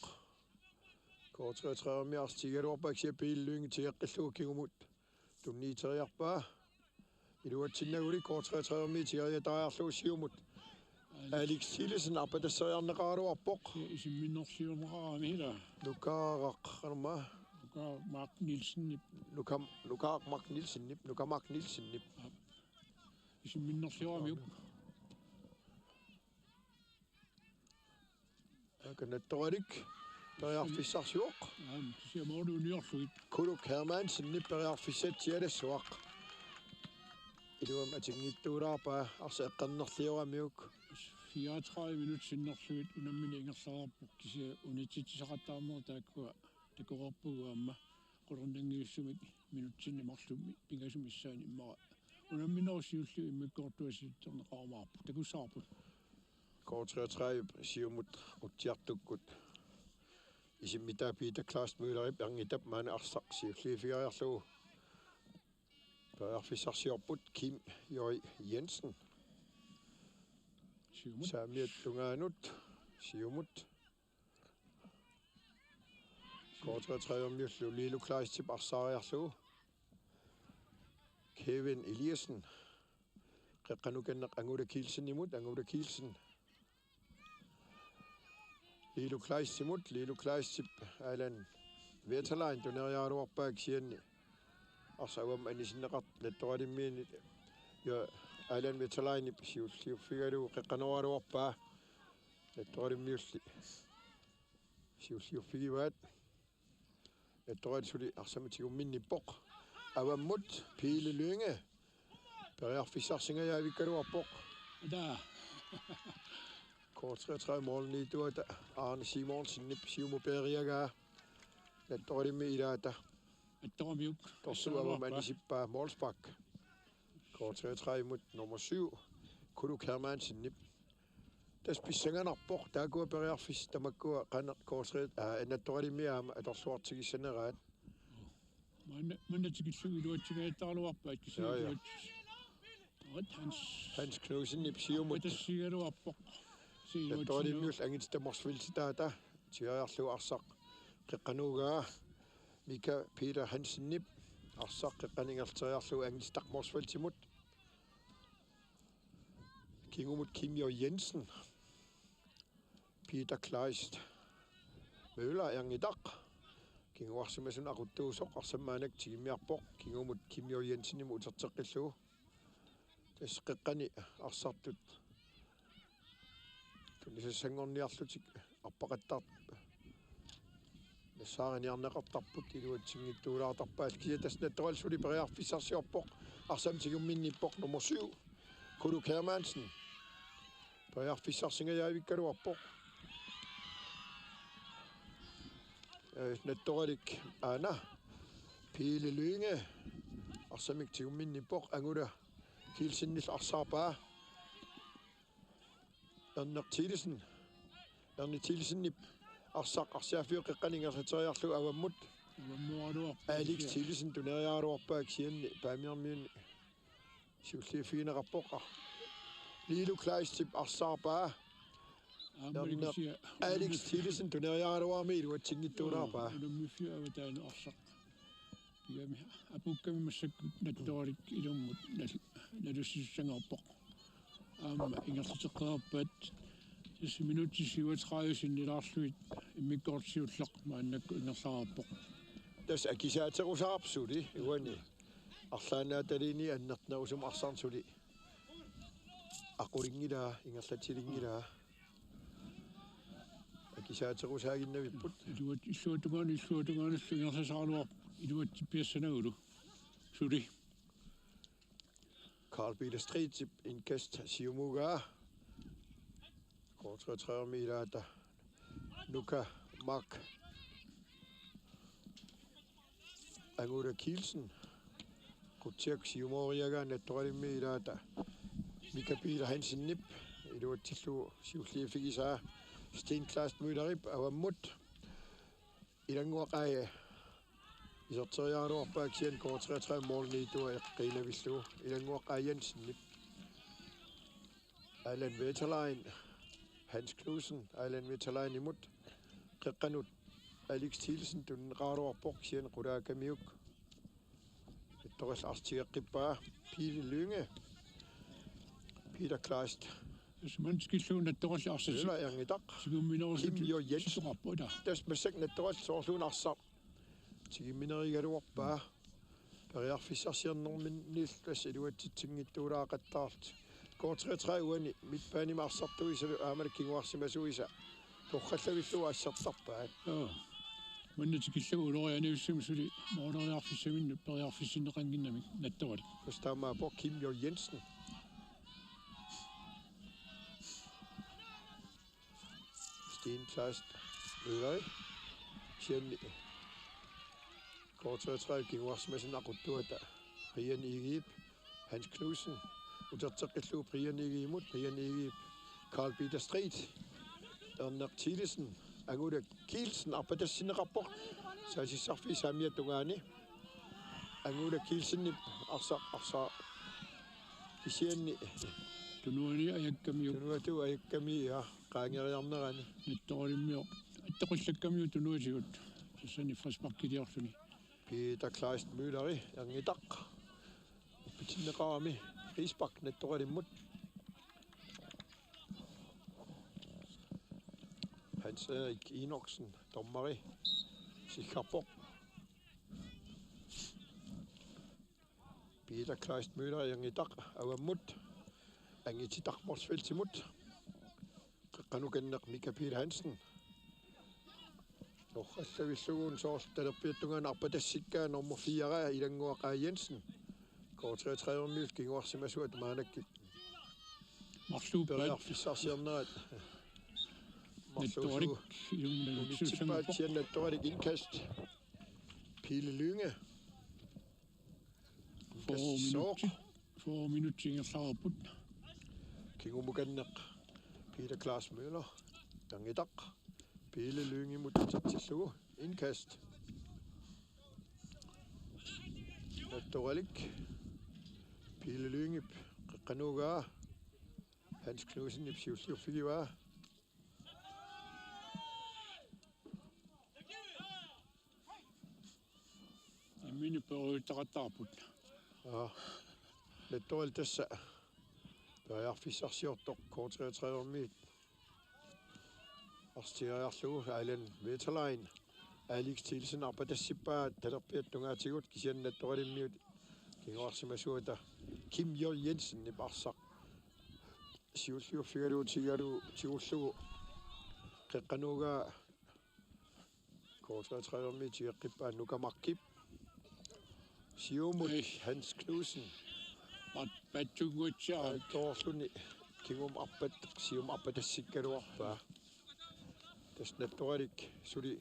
K treogtredive-mi arsaq tigigaluarpaa kisianni Pele Lynge tigeqqillugu kingumut tunniuteriarpaa. Iluatsinnaguli K treogtredive-mi tigeriataariarlugu siumut. Alex Thielesen arpatasseriarneqaraluarpoq. Isimminnersiorneqarami ila. Nukaaraq, qanormaa. Nukaaraq Mark Nielsenip. Nuka-, Nukaaraq Mark Nielsenip, Nuka Mark Nielsenip. Aap. Isimminnersioramiuk. Aak, Nattoralik periarfissarsivoq. Aam, kisianni mooriniorlugit. Kuluk Hermansenip periarfissaq tialassuaq. Iluamik atinngittuulaarpaa arsaq eqqannerlioramiuk. Fireogtredive minut sinnerlugit unammineq ingerlareerpoq kisianni unitsitsisaqattaarnerit taakkua takoreerpagut aamma. Qularnanngivissumik minutsinni marlummi pingasut missaanni immaqa unamminerup siulliup immikkoortua siutserneqarumaarpoq. Takussavarput. K treogtredive siumut qutsiartukkut isimmitaa Peter Kleist Møllerip Angitap maani arsaq siulliuffigeriarlugu. Periarfissarsiorput Kim J. Jensen. Siumut. Saamiata tungaanut siumut. K treogtredive-miullu Lilo Kleistip arsaariarlugu. Kevin Eliassen. Qeqqanut nukanneq Angula Kielsenimut, Angula Kielsen. Lilo Kleistimut, Lilo Kleistip Allan Wetterlein tuneriaraluarpaa kisianni. Arsaq avammut anisinneqartoq Nattoralimmiunit. Ja Allan Wetterleinip siulliuffigalugu qeqqanooraluarpaa. Nattoralimmiulli siulliuffigivaat. Nattoraq suli arsamut tigumminnippoq. Avammut Pele Lynge. Periarfissarsingajavikkaluarpoq. Ida. K treogtredive mooriniittuata Arne Simonsenip siumut peeriagaa. Nattoralimmi ilaata. Nattoramiuk. Torsup avammut anissippaa målspark. K treogtredive-mut nummer syv, Kuluk Hermansenip. Tassa pissanganarpoq, taakkua periarfissat tamakkua qanoq K treogtredive, aa, Nattoralimmi aamma atorluartigissaneraat. Manna, manna tikillugu iluatsingajattaraluarpaat kisianni. Joo, joo. Iluatsis-, Hans. Hans Knudsenip siumut. Atassigaluarpoq. Nattoralimmiullu Angititaq Motzfeldtip taata. Tigeriarlugu arsaq qeqqanoogaa. Mika Peter Hansenip arsaq qeqqanut ingerlateriarlugu Angititaq Motzfeldtimut. Kingumut Kim J. Jensen. Peter Kleist Møller Angitaq. Kinguarsimasunut aquttuusoq arsamik maannakkut tigummiarpoq. Kingumut Kim J. Jensenimut uterteqqillugu. Tassa qeqqani arsartut tunisassanngorniarlutik arpaqattaartut nassaariniarneqartarput iluatsinngitsuulaartarpaat. Kisianni tassa Nattoralik suli periarfissarsiorpoq, arsamik tigumminniippoq nummer syv, Kulu Hermansen. Periarfissarsingajaavikkaluarpoq. Øh, Nattoralik aana, Pele Lynge, arsamik tigumminniippoq, Angula Kielsenillu arsaarpaa. Erneq Thielsen. Erneq Thielsenip arsaq arsiarfiup qeqqani ingerlateriarlugu avammut. Avammuaraluarpaa Alex kisianni. Thielsen tuneriaraluarpaa kisianni Paamiormiunit siulliuffigineqarpoq. Lilo Kleistip arsaarpaa. Aamma Erneq kisianni Alex Thielsen tuneriaraluarami iluatsinngitsuulaarpaa. Unammiffiup avataanut arsaq. Igami apuukkami massakkut Nattoralik ilummut nal-, nalussissangaarpoq. Aamma ingerlateqqaarpaat. Tassa minutsit syvogtredive sinnilaarlugit immikkoortoq siulleq maannakkut ingerlareerpoq. Tassa akisaaterusaarput suli uani. Arlaannaataliini annertunerusumik arsarneq suli aqulinngilaa, ingerlatilinngilaa. Akisaaterusaaginnavipput. Iluat-, illuatungaanut, illuatungaanullu ingerlasaraluarpoq iluatsippiassanagulu. Suli. Carl Peter Stridtip indkast siumugaa. K treogtredive-mi ilaata Nuka Mark. Angula Kielsen. Qutsiak siumooriagaa Nattoralimmi ilaata Mika Peter Hansenip iluatsillugu siulliuffigisaa. Sten Kleist Møllerip avammut. Ilannguaq Aaja iserteriaraluarpaa kisianni K treogtredive-p målimiittua eqqiinavillugu. Ilannguaq Aaja Jensenip. Allan Wetterlein, Hans Knudsen, Allan Wetterleinimut. Qeqqanut Alex Thielsen tunineqaraluarpoq kisianni qulaakamiuk. Nattoralik arsaq tigeqqippaa, Pele Lynge, Peter Kleist. Tassa manna tikillugu Nattoralik arsaq. Ila erngitaq. Tigumminerusut Kim Jo Jensen. Sitoqarpoq ila. Tassa massakkut Nattoralik soorluuna arsaq tigumminerigaluarpaa. Periarfissarsiornerminniillu tassa iluatsitsinngitsuulaaqattaarlutik. K treogtredive uani midtbanemi arsartuisalu aammalu kinguarsimasuisa torrallavillugu assertarpaat. Joo. Manna tikillugu ulorianavissumik suli mooleriarfissaminnut periarfissinneqannginnamik Nattoralik. Tassa taamaappoq Kim Jo Jensen. Sten Kleist Møller. Kisianni K treogtredive kinguarsimasunik aquttuata Brian Egedep. Hans Knudsen. Uterteqqillugu Brian Egedemut. Brian Egedep. Carl Peter Stridtip. Erneq Thielsen. Angula Kielsen arpatassinneqarpoq. Saasissarfiit saamiata tungaani. Angula Kielsenip arsaq arsaaq. Kisianni Tunuani ajakkamiuk. Tunuatut ajakkamiuk, ja, qaangeriarnerani. Nattoralimmiut attoqqillakkamiuk tunuatigut. Tassani frisparkiliorluni. Peter Kleist Mølleri erngitaq. Uppitinneqarami frispark Nattoralimmut. Hans Erik Enoksen, dommeri, sikkarpoq. Peter Kleist Møller erngitaq avammut. Angititaq Motzfeldtimut. Qeqqanukanneq Mika Peter Hansen. Torrallavillugu soorlu talerpiata tungaanut arpatassikkaa nummer fire, Ilannguaq Aaja Jensen. K treogtredive-miut kinguarsimasuat maannakkut. Marluuppaat. Periarfissarsiornerat. Marluusugut. Nattoralik ilumut unitsippaat, kisianni Nattoralik indkast. Pele Lynge. Fyrre minutsit, fyrre minutsit ingerlareerput. Kingumukanneq Peter Klaas Møller. Erngitaq. Pele Lyngemut utertillugu. Indkast. Nattoralik. Pele Lyngep qeqqanut ugaa. Hans Knudsenip siulliuffigivaa. Imminut periarfissaqattaarput. Aa. Nattoralik tassa periarfissarsiortoq K treogtredive-miut. Arsaq tigeriarlugu Allan Wetterlein. Alex Thielsen arpatassippaa talerpiata tungaatigut, kisianni Nattoralimmiut kinguarsimasuata Kim Jol Jensenip arsaq siulliuffigalugu tigullugu qeqqanut ugaa K treogtredive-mi tigeqqippaa Nuka Markip. Siumut Ei. Hans Knudsen. Pat-, patsunnguatsiaat. Toorluni kingumut arpat, siumut arpatassikkaluarpaa. Tassa Nattoralik suli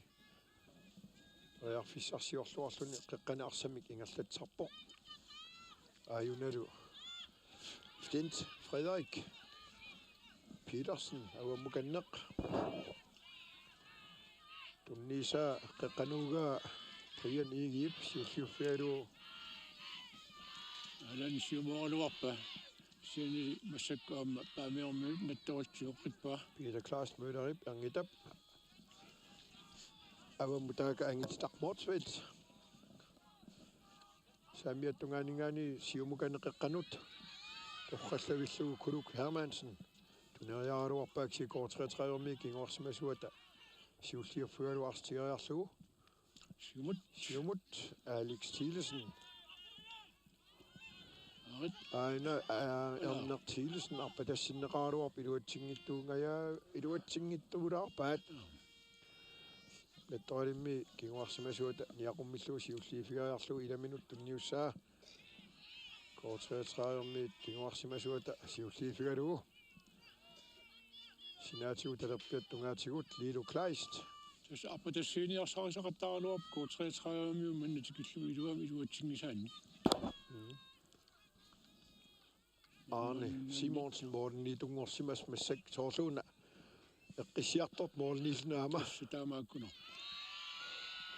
periarfissarsiorluarluni qeqqani arsamik ingerlatsisarpoq. Aajunalu Flint Frederik Petersen avammukanneq. Tunniusaa qeqqanut ugaa Brian Egedep siulliuffigalugu. Alan siumooraluarpaa. Kisianni massakkut aamma Paamiormiut Nattoralit tigeqqippaa. Peter Klaas Møllerip erngitap. Avammut taakku Angelitaq Motzfeldt. Saamiata tungaaninngaanniit siumukanneq qeqqanut. Torrallavillugu Kuluk Hermansen. Tuneriaraluarpaa kisianni K treogtredive-mi kinguarsimasuata siulliuffigalugu arsaq tigoriarlugu. Siumut. Siumut Alex Thielesen. Aarit. Aana, aa, Aa. Erner Thielesen arpatassinneqaraluarpoq iluatsinngitsuunngajaa, iluatsinngitsuulaarpaat. Aa. Nattoralimmi kinguarsimasuata niaqummillugu siulliuffigeriarlugu ilaminut tunniussaa. K treogtredive-miit kinguarsimasuata siulliuffigalugu. Sinaatigut talerpiata tungaatigut Lilo Kleist. Tassa arpatassiiniarsariaqattaraluarpoq K treogtredive-miut manna tikillugu iluamik iluatsinngisaanni. Mm. Arne Simonsen målimiittunngorsimasoq massakkut soorluuna eqqissiartortoq målimiilluni aamma. Tassa taamaakkunarpoq.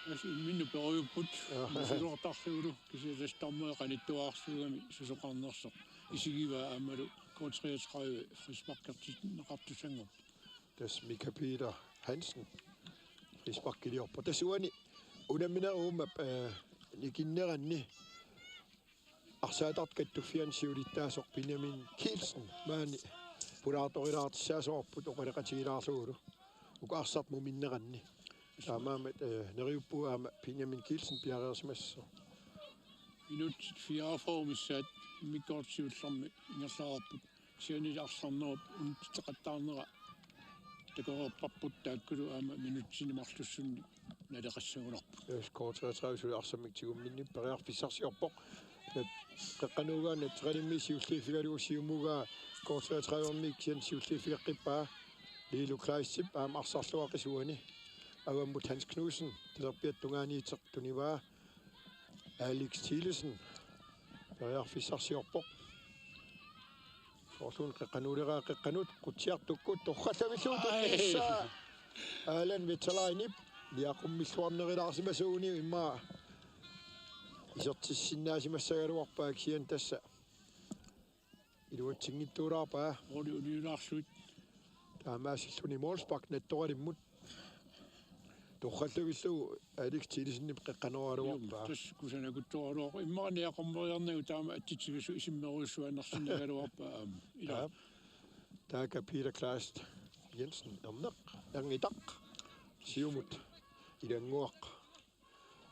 Tassa imminnut perujupput. Aha. Misiluartarlugulu kisianni tassa tamarmik qanittuararsuugami susoqarnersoq. Isigivaa aammalu K treogtredive frisparkertinneqartussanngorpoq. Tassa Mika Peter Hansen frisparkiliorpoq. Tassa uani unamminerup uuma, eh, nikinneranni arsaatartut kattuffianni siulittaasoq Benjamin Kielsen maani pulaartorilaartussaasoqarpoq oqaloqatigilaarlugulu uku arsartut muminneranni. Taamaammat, eh, neriuppunga aamma Benjamin Kielsen piareersimassasoq. Minutsit fireogfyrre missaat immikkoortoq siullermi ingerlareerput. Kisiannili arsarnerup unitseqattaarnera takoreerparput taakkulu aamma minutsini marlussunni naleqassagunarput. Yes, K treogtredive suli arsamik tigumminni periarfissarsiorpoq. Nat-, qeqqanut ugaa Nattoralimmi siulliuffigalugu siumut ugaa K treogtredive-mi kisianni siulliuffigeqqippaa. Lilo Kleistip aamma arsarluaqisuani. Avammut Hans Knudsen, talerpiata tungaaniittoq tunivaa. Alex Thielesen periarfissarsiorpoq. Soorluuna qeqqanuuleraa qeqqanut qutsiartukkut torrallavillugu Ai. Tunniussaa. Alan Vetalainip niaqummilluarnerilaarsimasuuguni immaqa isertissinnaasimassagaluarpaa kisianni tassa iluatsinngitsuulaarpaa. Oli uliulaarsuit. Taamaasilluni målspark Nattoralimmut. Torrallavillugu Alex Thielesenip qeqqanooraluarpaa. Juu, tassa kusanakutsuaraluarpoq. Immaqa niaqormeriarnagu taama atsitsivisu isimmerujussuanarsinnagaluarpaa aamma. Ila. Aap. Taakku Peter Kleist Jensen erneq, erngitaq. Siumut Ilannguaq.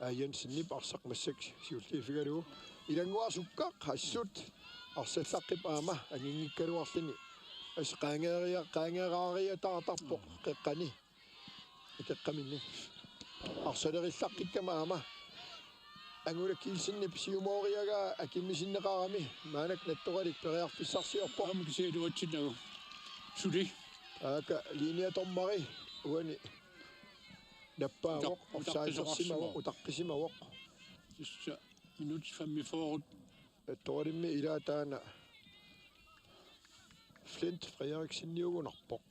Aa, Jensenip arsaq massakkut siulliuffigalugu. Ilannguaq sukkaq assut arsallaqqippoq aamma anginngikkaluarluni. Assut qaangeeria-, qaangeeraariataartarpoq qeqqani. Iteqqaminni. Arsalerillaqqikkamik aamma. Angula Kielsenip siumooriagaa akimmisinneqarami. Maannakkut Nattoralik periarfissarsiorpoq. Aamma kisiat iluatsinnagu. Suli. Taakku linjedommeri uani nappaavoq. Utaq-, offsideersimavoq, utaqqisimavoq. Utaqqisimavoq. Tassa minut femogfyrre. Nattoralimmi ilaa taanna Flint Frederiksenniugunarpoq.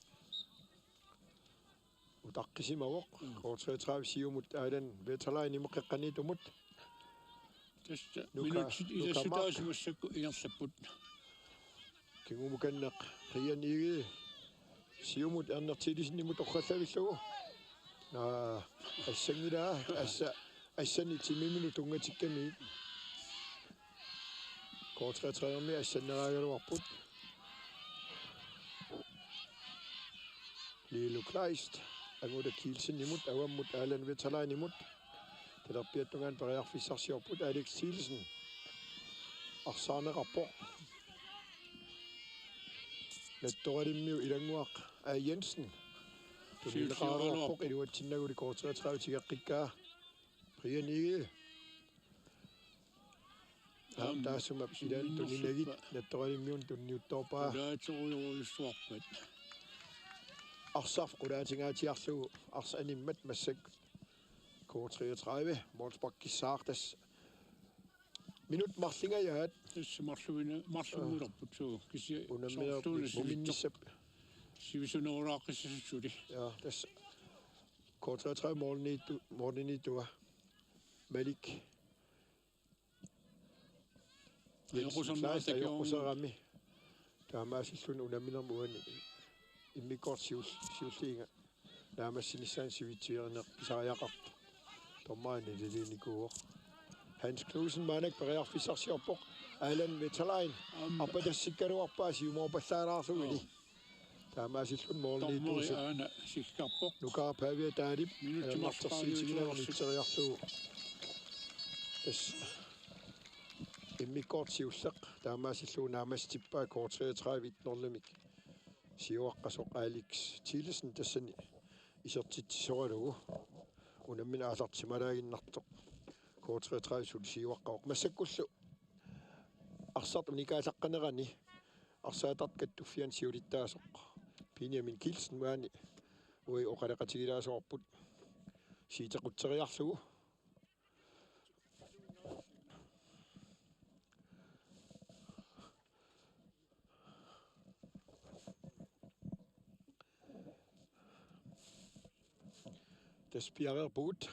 Utaqqisimavoq. Mm. K treogtredive siumut Alan Vetalainimut qeqqaniitumut. Tassa Nuka, minutsit Nuka Mark. Ilassutaasut massakkut ingerlapput. Kingumukanneq Brian Egede. Siumut Erner Thielesenimut torrallavillugu. Aa, assanngilaa, assa, assannik timiminnut tunngatikkamigit. K treogtredive-mi assanneraagaluarput. Lilo Kleist, Angula Kielsenimut, avammut Alan Vetalainimut. Talerpiata tungaanut periarfissarsiorput Alex Thielesen. arsaarneqarpoq. Nattoralimmiut Ilannguaq A. Jensen. Tunineqareerpoq iluatsinnaguli K treogtredive tigeqqikkaa. Brian Egede. Aamma taassuma ilaanni tuninagit Nattoralimmiunut tunniuttoorpaa. Ulaaterujorujussuarpat. Arsaq qulaatingaatsiarlugu arsaq animmat massakkut K treogtredive målsparkissaartas. Minut marlingajaat. Tassa marluina-, marlunngorput suu. Kisianni unammineq soorluuna sivitsoq. Muminnissap. Sivisunerulaaqqissasoq suli. Ja, tassa K treogtredive måliniittu-, måliniittua. Malik. Jensen Kleist ajoquserami. Taamaasilluni unamminermi uani immikkoortut siul-, siulliit naammassinissaannik sivitserineq pisariaqartoq. Dommeri naliliinikuuvoq. Hans Knudsen maannakkut periarfissarsiorpoq. Alan Vetterlein. Aamma. Arpatassikkaluarpaa siumoorpallaalaarlugulu. Joo. Taamaasilluni måliniittuusoq. Dommeri aana sikkarpoq. Nukaaq Pavia Daalip. Minutsit ajornartorsiutigineq unitseriarlugu. Tassa immikkoortoq siulleq taamaasillugu naammassitippaa K treogtredive et nul-imik. Siuaqqasoq Alex Thielsen tassani isertitsisoralugu. Unammineq aallartissimalaaginnartoq. K treogtredive suli siuaqqavoq. Massakkullu arsartut unikaallaqqanerani arsaatartut kattuffianni siulittaasoq Benjamin Kielsen maani uagut oqaloqatigilaasoqarput siitequtseriarlugu. Tassa piareerpugut.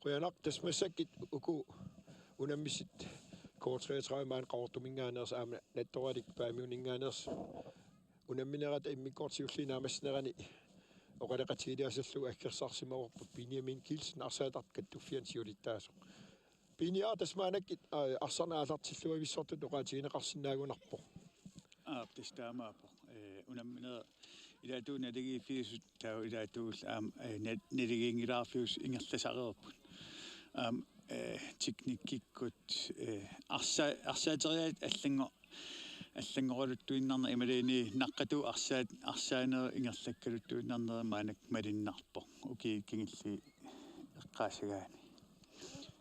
Qujanaq, tassa massakkut uku unammisut K treogtredive maani Qaqortuminngaanneersut aamma Nattoralik Paamiuninngaanneersut unamminerata immikkoortoq siulliit naammassinerani oqaloqatigilaassallugu aggersarsimavarput Benjamin Kielsen arsaatartut kattuffianni siulittaasoq. Piniaa tassa maannakkut, aa, arsarneq aallartilluavissortut oqaatigineqarsinnaagunarpoq. Aap, tassa taamaappoq. Ee, unammineq ilaatigut naligiiffiusut taava ilaatigut aamma, ee, nal-, naligiinngilaarfiusut ingerlasareerput. Aamma, ee, teknikkikkut, ee, arsa-, arsaateriaatsit allanngor-, allanngoraluttuinnarnerat imaluunniit naqqatigut arsaat-, arsaanerit ingerlakkaluttuinnarnerit maannakkut malunnarpoq. Ukiut kingulliit eqqaassagaanni.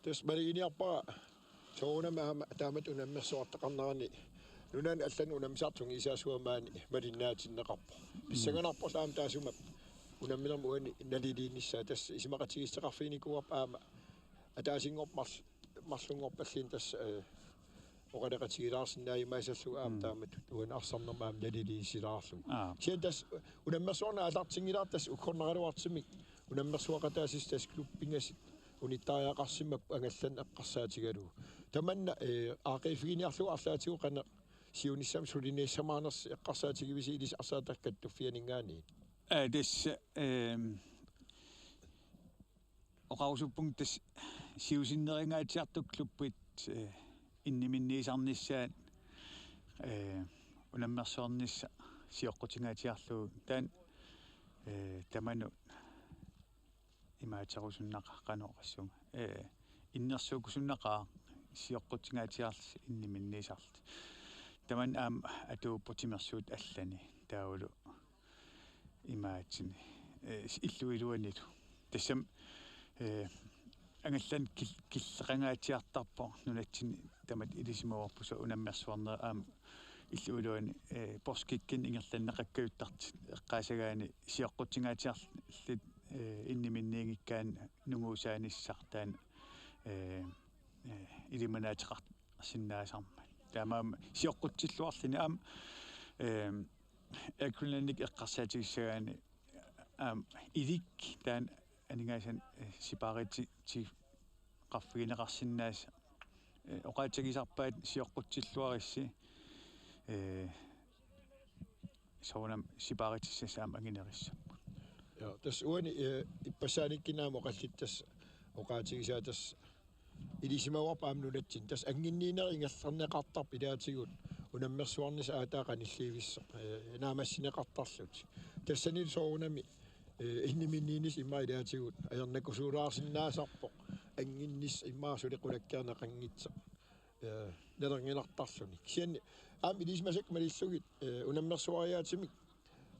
Tassa maluginiarpara soorunami aamma taamatut unammersuartaqarnerani nunani allani unammisartut sungiusaassavut maani malunnaatinneqarpoq. Pissanganarporlu aamma taassuma unamminermi uani naliliinissaa, tassa isumaqatigiissuteqarfiginikuuarput aamma ataasinngorpat marl-, marlunngorpalluunniit tassa, ee, oqaloqatigilaarsinnaajumaassallugu aamma taamatut uani arsarnermi aamma naliliisilaarlugu. Aap. Kisianni tassa unammersuarneq aallartinngilara, tassa ukkornaraluartumik unammersuaqataasut tassa klubbingasut unittariaqarsimapput angallanneq eqqarsaatigalugu. Tamanna, ee, aaqqiiffiginiarlugu arlaatigut qanoq siunissami suliniussamaarnersoq eqqarsaatigivisi ilissi arsaatartut kattuffianinngaanniit? Aa, tassa, ehm, oqarusuppunga tassa siusinnerungaatsiartut klubbit, eh, inniminniisarnissaat, eh, unammersuarnissaq sioqqutungaatsiarlugu taanna, eh, tamanut imaattorusunnaqaaq qanoq oqassaanga. Eh, innersuukkusunnaqaaq sioqqutungaatsiarlusi inniminniisarlusi. Tamanna aamma atuuppoq timersuuttut allani taavalu imaattunik, eh, illup iluanilu. Tassami, eh, angallanneq kil-, killeqangaatsiartarpoq nunatsinni tamatta ilisimavarput, soorlu unammersuarnerit aamma illup iluani, eh, poorskikkinnik ingerlanneqakkajuttartut eqqaassagaanni sioqqutungaatsiarluta, eh, inniminniinngikkaanni nunguusaanissaq taanna, eh, eh, ilimanaateqarsinnaasarmat. Taamaammat sioqqutsilluarluni aamma, eh, Air Greenlandip eqqarsaatigissagaanni aamma ilik taanna aningaasanik, eh, sipaariti-, ti-, qarfigineqarsinnaasaq. Eh, oqaatigisarpaat sioqqutsilluarissi, eh, soorunami sipaaritisassat aamma anginerissapput. Ja, tassa uani, eh, ippassaanikkut aamma oqallittut tassa oqaatigisaat tassa ilisimavarput aamma nunatsinni. Tassa anginniinera ingerlanneqartarpoq ilaatigut unammersuarnissaq aatsaat qanilliivissoq, eh, naammassineqartarlutik. Tassanilu soorunami, eh, inniminniinissaq immaqa ilaatigut ajornakusoorsinnaasarpoq. Anginnissaq immaqa suli qulakkeerneqanngitsoq. Nalernginartarluni. Kisianni aamma ilisimasakka malillugit, eh, unammersuariaatimik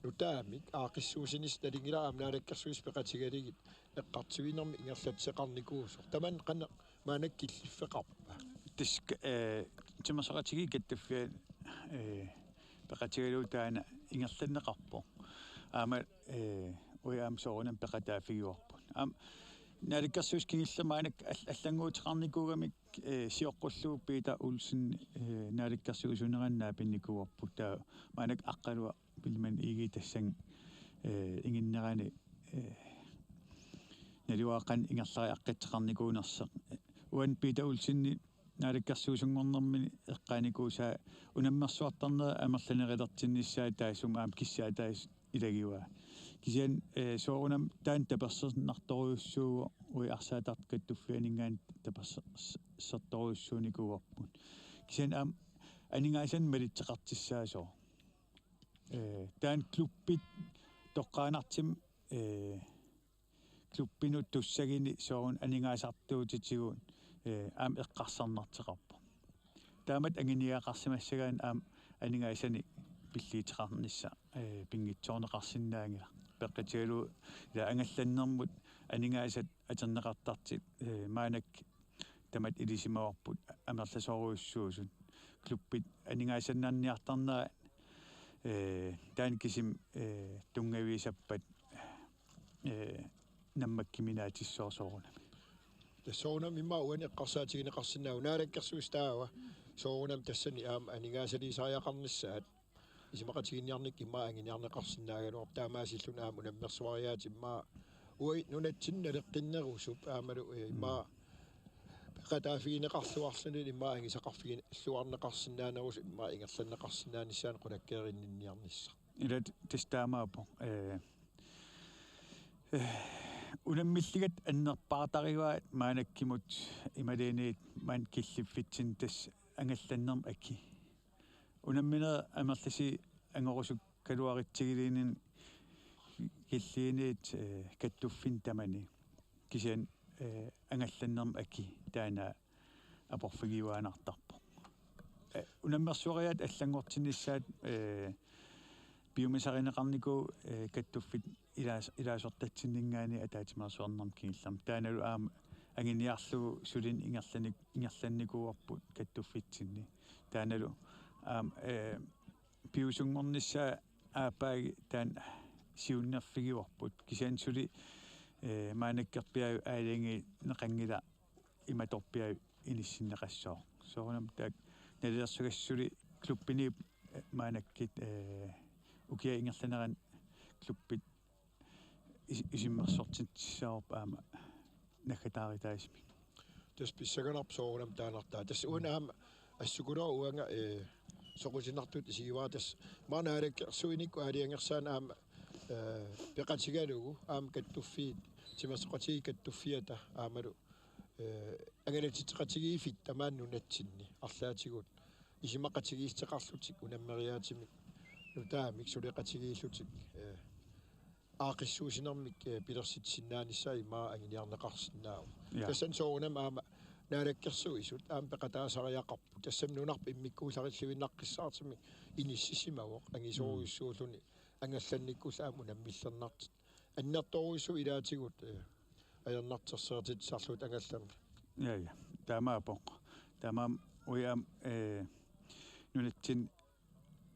nutaamik aaqqissuussinissaq nalunngilara aamma Naalakkersuisut peqatigalugit eqqartuinermik ingerlatseqarnikuusoq. Tamanna qanoq maannakkut killiffeqarpa? Tassa, eh, timersoqatigiit kattuffiat, eh, peqatigalugu taanna ingerlanneqarpoq. Aamma, eh, uagut aamma soorunami peqataaffigivarput. Aamma Naalakkersuisut kingullermik maannakkut all-, allannguuteqarnikuugamik, eh, sioqqullugu Peter Olsen, eh, naalakkersuisuunerannut naapinnikuuarput, taava maannakkut Aqqaluaq Vilhelm Egede tassani, eh, inginnerani, eh, naluara qanoq ingerlariaqqitseqarnikuunersoq. Uani Peter Olsenip naalakkersuisunngornermini eqqaanikuusaa unammersuartarnerit amerlanerulersinnissaat taassuma aamma kissaataasut ilagivaa. Kisianni, eh, soorunami taanna tapersersornartorujussuuvoq, uagut arsaattartut kattuffianninngaanniit tapersersortorujussuunikuuarput. Kisianni aamma aningaasanik malitseqartussaasoq. Eh, taanna klubbit toqqaannartumik, eh, klubbinut tussaguni soorunami aningaasartuutitigut, eh, aamma eqqarsarnartoqarpoq. Taamatut anguniagaqarsimassagaanni aamma aningaasanik pilliuteqarnissaq, eh, pinngitsoorneqarsinnaanngilaq. Peqqutigalugu ila angallannermut aningaasat atorneqartartut, eh, maannakkut tamatta ilisimavarput amerlasoorujussuusut. Klubbit aningaasannaanniartarnerat, eh, taanna kisimi, eh, tunngaviusappat, eh, nammakkuminaatissooq soorunami. Tassa soorunami immaqa uani eqqarsaatigineqarsinnaavoq Naalakkersuisut taava soorunami tassani aamma aningaasaliisariaqarnissaat isumaqatiginninniarneq immaqa anguniarneqarsinnaagaluarpoq, taamaasilluni aamma unammersuariaatsip immaqa uagut nunatsinni naleqqinnerusup aammalu, eh, immaqa peqataaffigineqarluarluni immaqa angusaqarfigilluarneqarsinnaanerusoq immaqa ingerlanneqarsinnaanissaanut qulakkeerinninniarnissaq. Ila tassa taamaappoq, eh, eh, unammilligatta annerpaartarivaat maannakkut imaluunniit maani killiffitsinni tassa angallannermut aki. Unamminerit amerlasuut angorusukkaluarutsigiluunniit killiinit, eh, kattuffinni tamani. Kisianni, eh, angallannermut aki taanna aporfigiuaannartarpoq. Eh, unammersuariaatsit allanngortinnissaat, eh, piumasarineqarnikuuvoq, eh, kattuffit ilaas-, ilaasortatsinninngaanniit ataatsimeersuarnermut kingullermik. Taannalu aamma anguniarlugu sulineq ingerlanik-, ingerlannikuuarput kattuffitsinni. Taannalu aamma, eh, piviusunngornissaa aappaagu taanna siunnerfigivarput. Kisianni suli, eh, maannakkorpiaavoq aalajangiunneqanngilaq imatorpiaavoq inissinneqassooq. Soorunami taakku nalilersugassat suli klubbinut, eh, maannakkut, eh, ukiup ingerlanerani klubbit is-, isummersortitsissavarput aamma naggataarutaasumik. Tassa pissanganarpoq soorunami taannartaa. Tassa uani aamma assukuluup uanga, eh, soqutinartutut isigivara tassa maani Naalakkersuinikkut aalajangersaannik aamma, eh, peqatigalugu aamma kattuffiit, timersoqatigiit kattuffiata aammalu, eh, angalatitseqatigiiffiit tamaani nunatsinni arlaatigut isumaqatigiissuteqarlutik unammeriaatsimik nutaamik suleqatigiillutik, eh, aaqqissuussinermik, eh, pilersitsisinnaanissaat immaqa anguniarneqarsinnaavoq. Ja. Tassani soorunami aamma Naalakkersuisut aamma peqataasariaqarput. Tassami nunarput immikkuullarilluinnaqqissaartumik inissisimavoq angisoorujussuulluni angallannikkullu aamma unammillernartut. Annertoorujussuit ilaatigut, eh, ajornartorsiortitsisarlutik angallanneq. Ja, ja. Taamaappoq. Taamaammat uagut aamma, eh, nunatsinni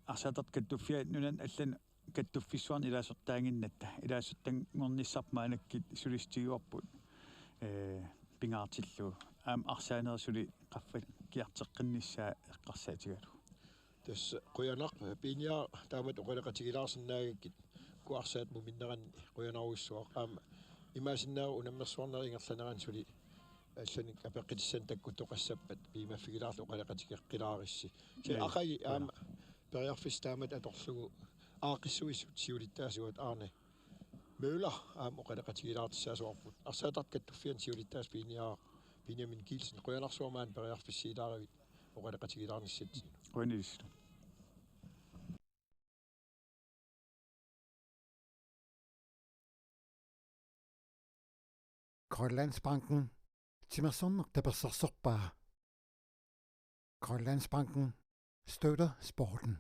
arsaattartut kattuffiat nunani allani kattuffissuarnik ilaasortaaginnatta. Ilaasortanngornissarput maannakkut sulissutigivarput, eh, pingaartillugu. Aamma arsaannerit suli qaffakkiartoqqinnissaat eqqarsaatigalugu. Tassa qujanaq, Piiniaq, taamatut oqaloqatigilaarsinnaagakkit uku arsaat muminneranni qujanarujussuaq. Aamma imaassinnaavoq unammersuarnerup ingerlanerani suli allanik apeqqutissanik takkuttoqassappat piumaffigilaarlugu oqaloqatigeqqilaarissi. Kisianni aqagu aamma periarfissaq taamatut atorlugu aaqqissuisut siulittaasuat Arne Møller aamma oqaloqatigilaartussaasuarput. Arsaattartut kattuffianni siulittaasup Piiniaq, Benjamin Kielsen, qujanarsuaq maani periarfissiilaaravit oqaloqatigilaarnissatsinni. Qujanaq ilissi. Grønlandsbanken. Timersorneq tapersersorpaa. Grønlandsbanken støtter sporten.